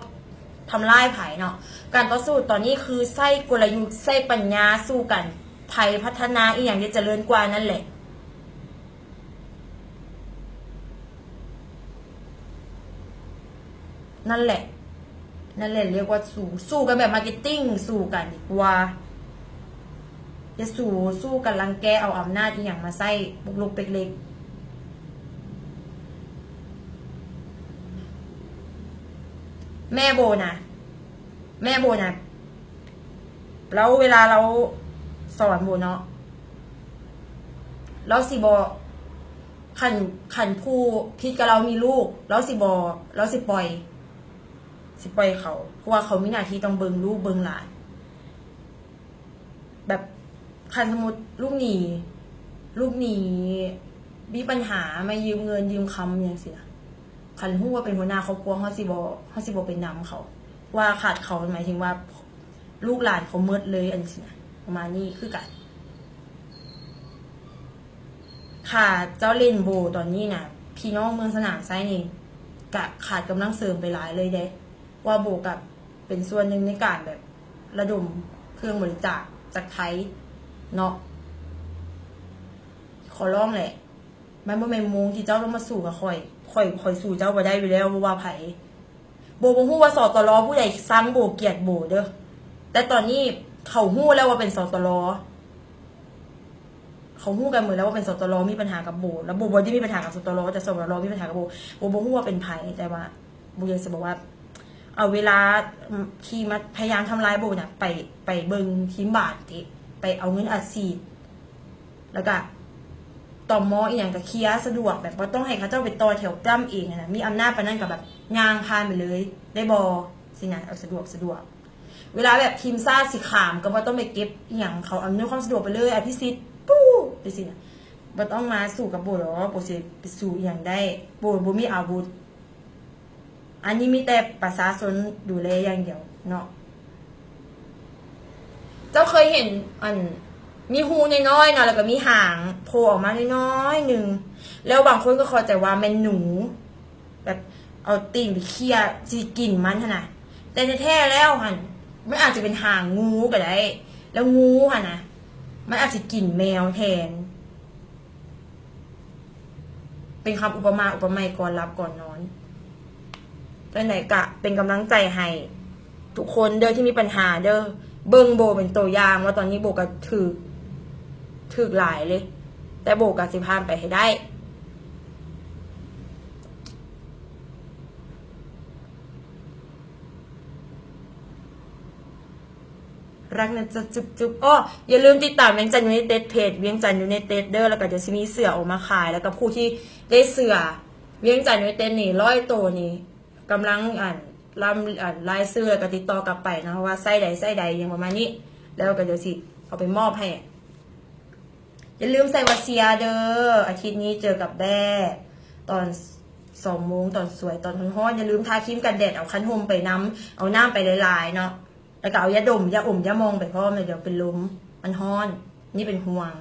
ທຳລາຍໃຜເນາະ. ການຕໍ່ສູ້ຕອນນີ້ຄືໃຊ້ກົນລະຍຸດ ໃຊ້ປັນຍາສູ້ກັນ. ໃຜພັດທະນາອີ່ຫຍັງໄດ້ຈະເລີນກວ່ານັ້ນແຫຼະ. ນັ້ນແຫຼະ ນັ້ນແຫຼະ ລຽກວ່າສູ້ ສູ້ກັນແບບມາເກັດຕິ້ງ ສູ້ກັນດີກວ່າ. ຢ່າສູ່ ສູ້ກັນລັງແກເອົາອຳນາດອີ່ຫຍັງມາໃຊ້ ປຸກລຸກເປັກເລັກ. ແມ່ໂບນະ ແມ່ໂບນະ ແລ້ວເວລາລາວສອນໂບເນາະ ລາວຊິບໍ່ ຄັນ ຄັນຜູ້ຜິດກັບລາວມີລູກ ລາວຊິບໍ່ ລາວຊິປ່ອຍ ຊິປ່ອຍເຂົາ ເພາະວ່າເຂົາມີໜ້າທີ່ຕ້ອງເບິ່ງລູກເບິ່ງຫຼານ. ແບບ ຄັນສົມມຸດລູກໜີ ລູກໜີ ມີປັນຫາ ມາຢືມເງິນຢືມຄຳຫຍັງຊີ້ນະ ຄັນຮູ້ວ່າເປັນຫົວໜ້າຄອບຄົວ ເຮົາຊິບໍ່ ເຮົາຊິບໍ່ໄປນຳເຂົາ ວ່າຂາດເຂົາໝາຍເຖິງວ່າ ລູກຫຼານເຂົາໝົດເລີຍ ອັນຊີ້ນະ ປະມານນີ້ຄືກັນ. ຖ້າເຈົ້າຫຼິ້ນໂບຕອນນີ້ນະ ພີ່ນ້ອງເມືອງສະໜາມໄຊນີ້ກະຂາດກຳລັງເສີມໄປຫຼາຍເລີຍເດ້ ວ່າໂບກະເປັນສ່ວນໜຶ່ງໃນການແບບລະດົມເຄື່ອງບໍລິຈາກຈາກໄທເນາະ. ຂໍຮ້ອງແຫຼະ ມັນບໍ່ແມ່ນໂມງທີ່ເຈົ້າຕ້ອງມາສູ້ກັບຂ້ອຍ ຂ້ອຍ ຂ້ອຍສູ້ເຈົ້າບໍ່ໄດ້ຢູ່ແລ້ວ ບໍ່ວ່າໃຜ. ໂບບໍ່ຮູ້ວ່າ ສຕລ ຜູ້ໃດຊັງໂບ ກຽດໂບເດີ້ ແຕ່ຕອນນີ້ເຂົາຮູ້ແລ້ວວ່າເປັນ ສຕລ ເຂົາຮູ້ກັນໝົດແລ້ວວ່າເປັນ ສຕລ ມີບັນຫາກັບໂບ ແລ້ວໂບບໍ່ໄດ້ມີບັນຫາກັບ ສຕລ ແຕ່ ສຕລ ມີບັນຫາກັບໂບ. ໂບບໍ່ຮູ້ວ່າເປັນໃຜ ແຕ່ວ່າໂບຢາກຊິບອກວ່າ ເອົາເວລາທີ່ມາພະຍາຍາມທຳລາຍໂບນະ ໄປ ໄປເບິ່ງທີມບານເຕະ ໄປເອົາເງິນອັດສີດ ແລ້ວກະ ຕມ ອີ່ຫຍັງກະເຄຍສະດວກ ແບບບໍ່ຕ້ອງໃຫ້ເຂົາເຈົ້າໄປຕໍ່ແຖວຈ້ຳເອງຫັ້ນນະ ມີອຳນາດປານນັ້ນກະແບບຍ່າງຜ່ານໄປເລີຍ ໄດ້ບໍ່? ຊີ້ນະ ເອົາສະດວກສະດວກ. ເວລາແບບທີມຊາດຊິຂ້າມກະບໍ່ຕ້ອງໄປເກັບອີ່ຫຍັງ ເຂົາອຳນວຍຄວາມສະດວກໄປເລີຍ ອະພິສິດ ປູ້ ຈັ່ງຊີ້ນະ ບໍ່ຕ້ອງມາສູ້ກັບໂບດອກ ໂບຊິໄປສູ້ອີ່ຫຍັງໄດ້ ໂບບໍ່ມີອາວຸດ. ອັນນີ້ມີແຕ່ປະຊາຊົນດູແລຢ່າງດຽວເນາະ. ເຈົ້າເຄີຍເຫັນ ອັນ ມີຮູນ້ອຍໆເນາະ ແລ້ວກະມີຫາງໂຜ່ອອກມານ້ອຍໆໜຶ່ງ ແລ້ວບາງຄົນກະເຂົ້າໃຈວ່າແມ່ນໜູ ແບບເອົາຕີນໄປເຄຍຊິກິນມັນຫັ້ນນະ ແຕ່ແທ້ໆແລ້ວຫັ້ນ ມັນອາດຈະເປັນຫາງງູກະໄດ້ ແລ້ວງູຫັ້ນນະ ມັນອາດຊິກິນແມວແທນ. ເປັນຄຳອຸປະມາອຸປະໄມກ່ອນຫຼັບກ່ອນນອນ. ຈັ່ງໃດກະເປັນກຳລັງໃຈໃຫ້ທຸກຄົນເດີ້ ທີ່ມີບັນຫາເດີ້ ເບິ່ງໂບເປັນໂຕຢ່າງ ວ່າຕອນນີ້ໂບກະຖືກ ຖືກຫຼາຍເລີຍ ແຕ່ໂບກະຊິຜ່ານໄປໃຫ້ໄດ້. ລັກນະຈະຈຸບໆ. ອໍ ຢ່າລືມຕິດຕາມວຽງຈັນຢູໄນເຕັດ ເພຈວຽງຈັນຢູໄນເຕັດເດີ້ ແລ້ວກະດຽວຊິມີເສື້ອອອກມາຂາຍ ແລ້ວກະຜູ້ທີ່ໄດ້ເສື້ອວຽງຈັນຢູໄນເຕັດນີ້ຮ້ອຍໂຕນີ້ ກຳລັງ ອັນ ລຳ ອັນ ລາຍຊື່ ແລ້ວກະຕິດຕໍ່ກັບໄປເນາະ ວ່າໄຊໃດ ໄຊໃດ ຫຍັງປະມານນີ້ ແລ້ວກະດຽວຊິເອົາໄປມອບໃຫ້. ຢ່າລືມໃສ່ວ່າເຊຍເດີ້ ອາທິດນີ້ເຈີກັບແດ້ ຕອນສອງໂມງ ຕອນສວຍ ຕອນຮ້ອນໆ. ຢ່າລືມທາຄຣີມກັນແດດ ເອົາຄັນຮົ່ມໄປນຳ ເອົານ້ຳໄປຫຼາຍໆເນາະ ແລ້ວກະເອົາຢາດົມ ຢາອົມ ຢາໝອງໄປພ້ອມ ແລ້ວດຽວເປັນລົມ ມັນຮ້ອນ ນີ້ເປັນຫ່ວງ.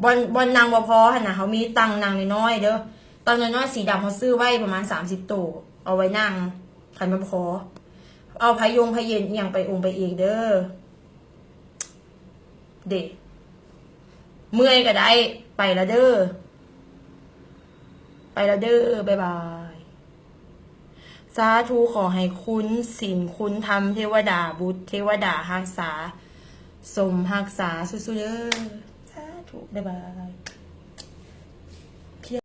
ບ່ອນ ບ່ອນນັ່ງບໍ່ພໍຫັ້ນນະ ເຮົາມີຕັ່ງນັ່ງນ້ອຍໆເດີ້ ຕັ່ງນ້ອຍໆສີດຳ ເຮົາຊື້ໄວ້ປະມານສາມສິບໂຕ ເອົາໄວ້ນັ່ງ ຄັນມັນບໍ່ພໍ ເອົາພະຍົງພະເຢັນອີ່ຫຍັງໄປອົງໄປເອງເດີ້. ເດ ເມື່ອຍກໍໄດ້ ໄປລະເດີ ໄປລະເດີ ບາຍບາຍ. ສາທຸ ຂໍໃຫ້ຄຸນສິນຄຸນທຳ ເທວະດາບຸດເທວະດາຮັກສາ ສົມຮັກສາ ສູ້ໆເດີ ສາທຸ ບາຍບາຍ.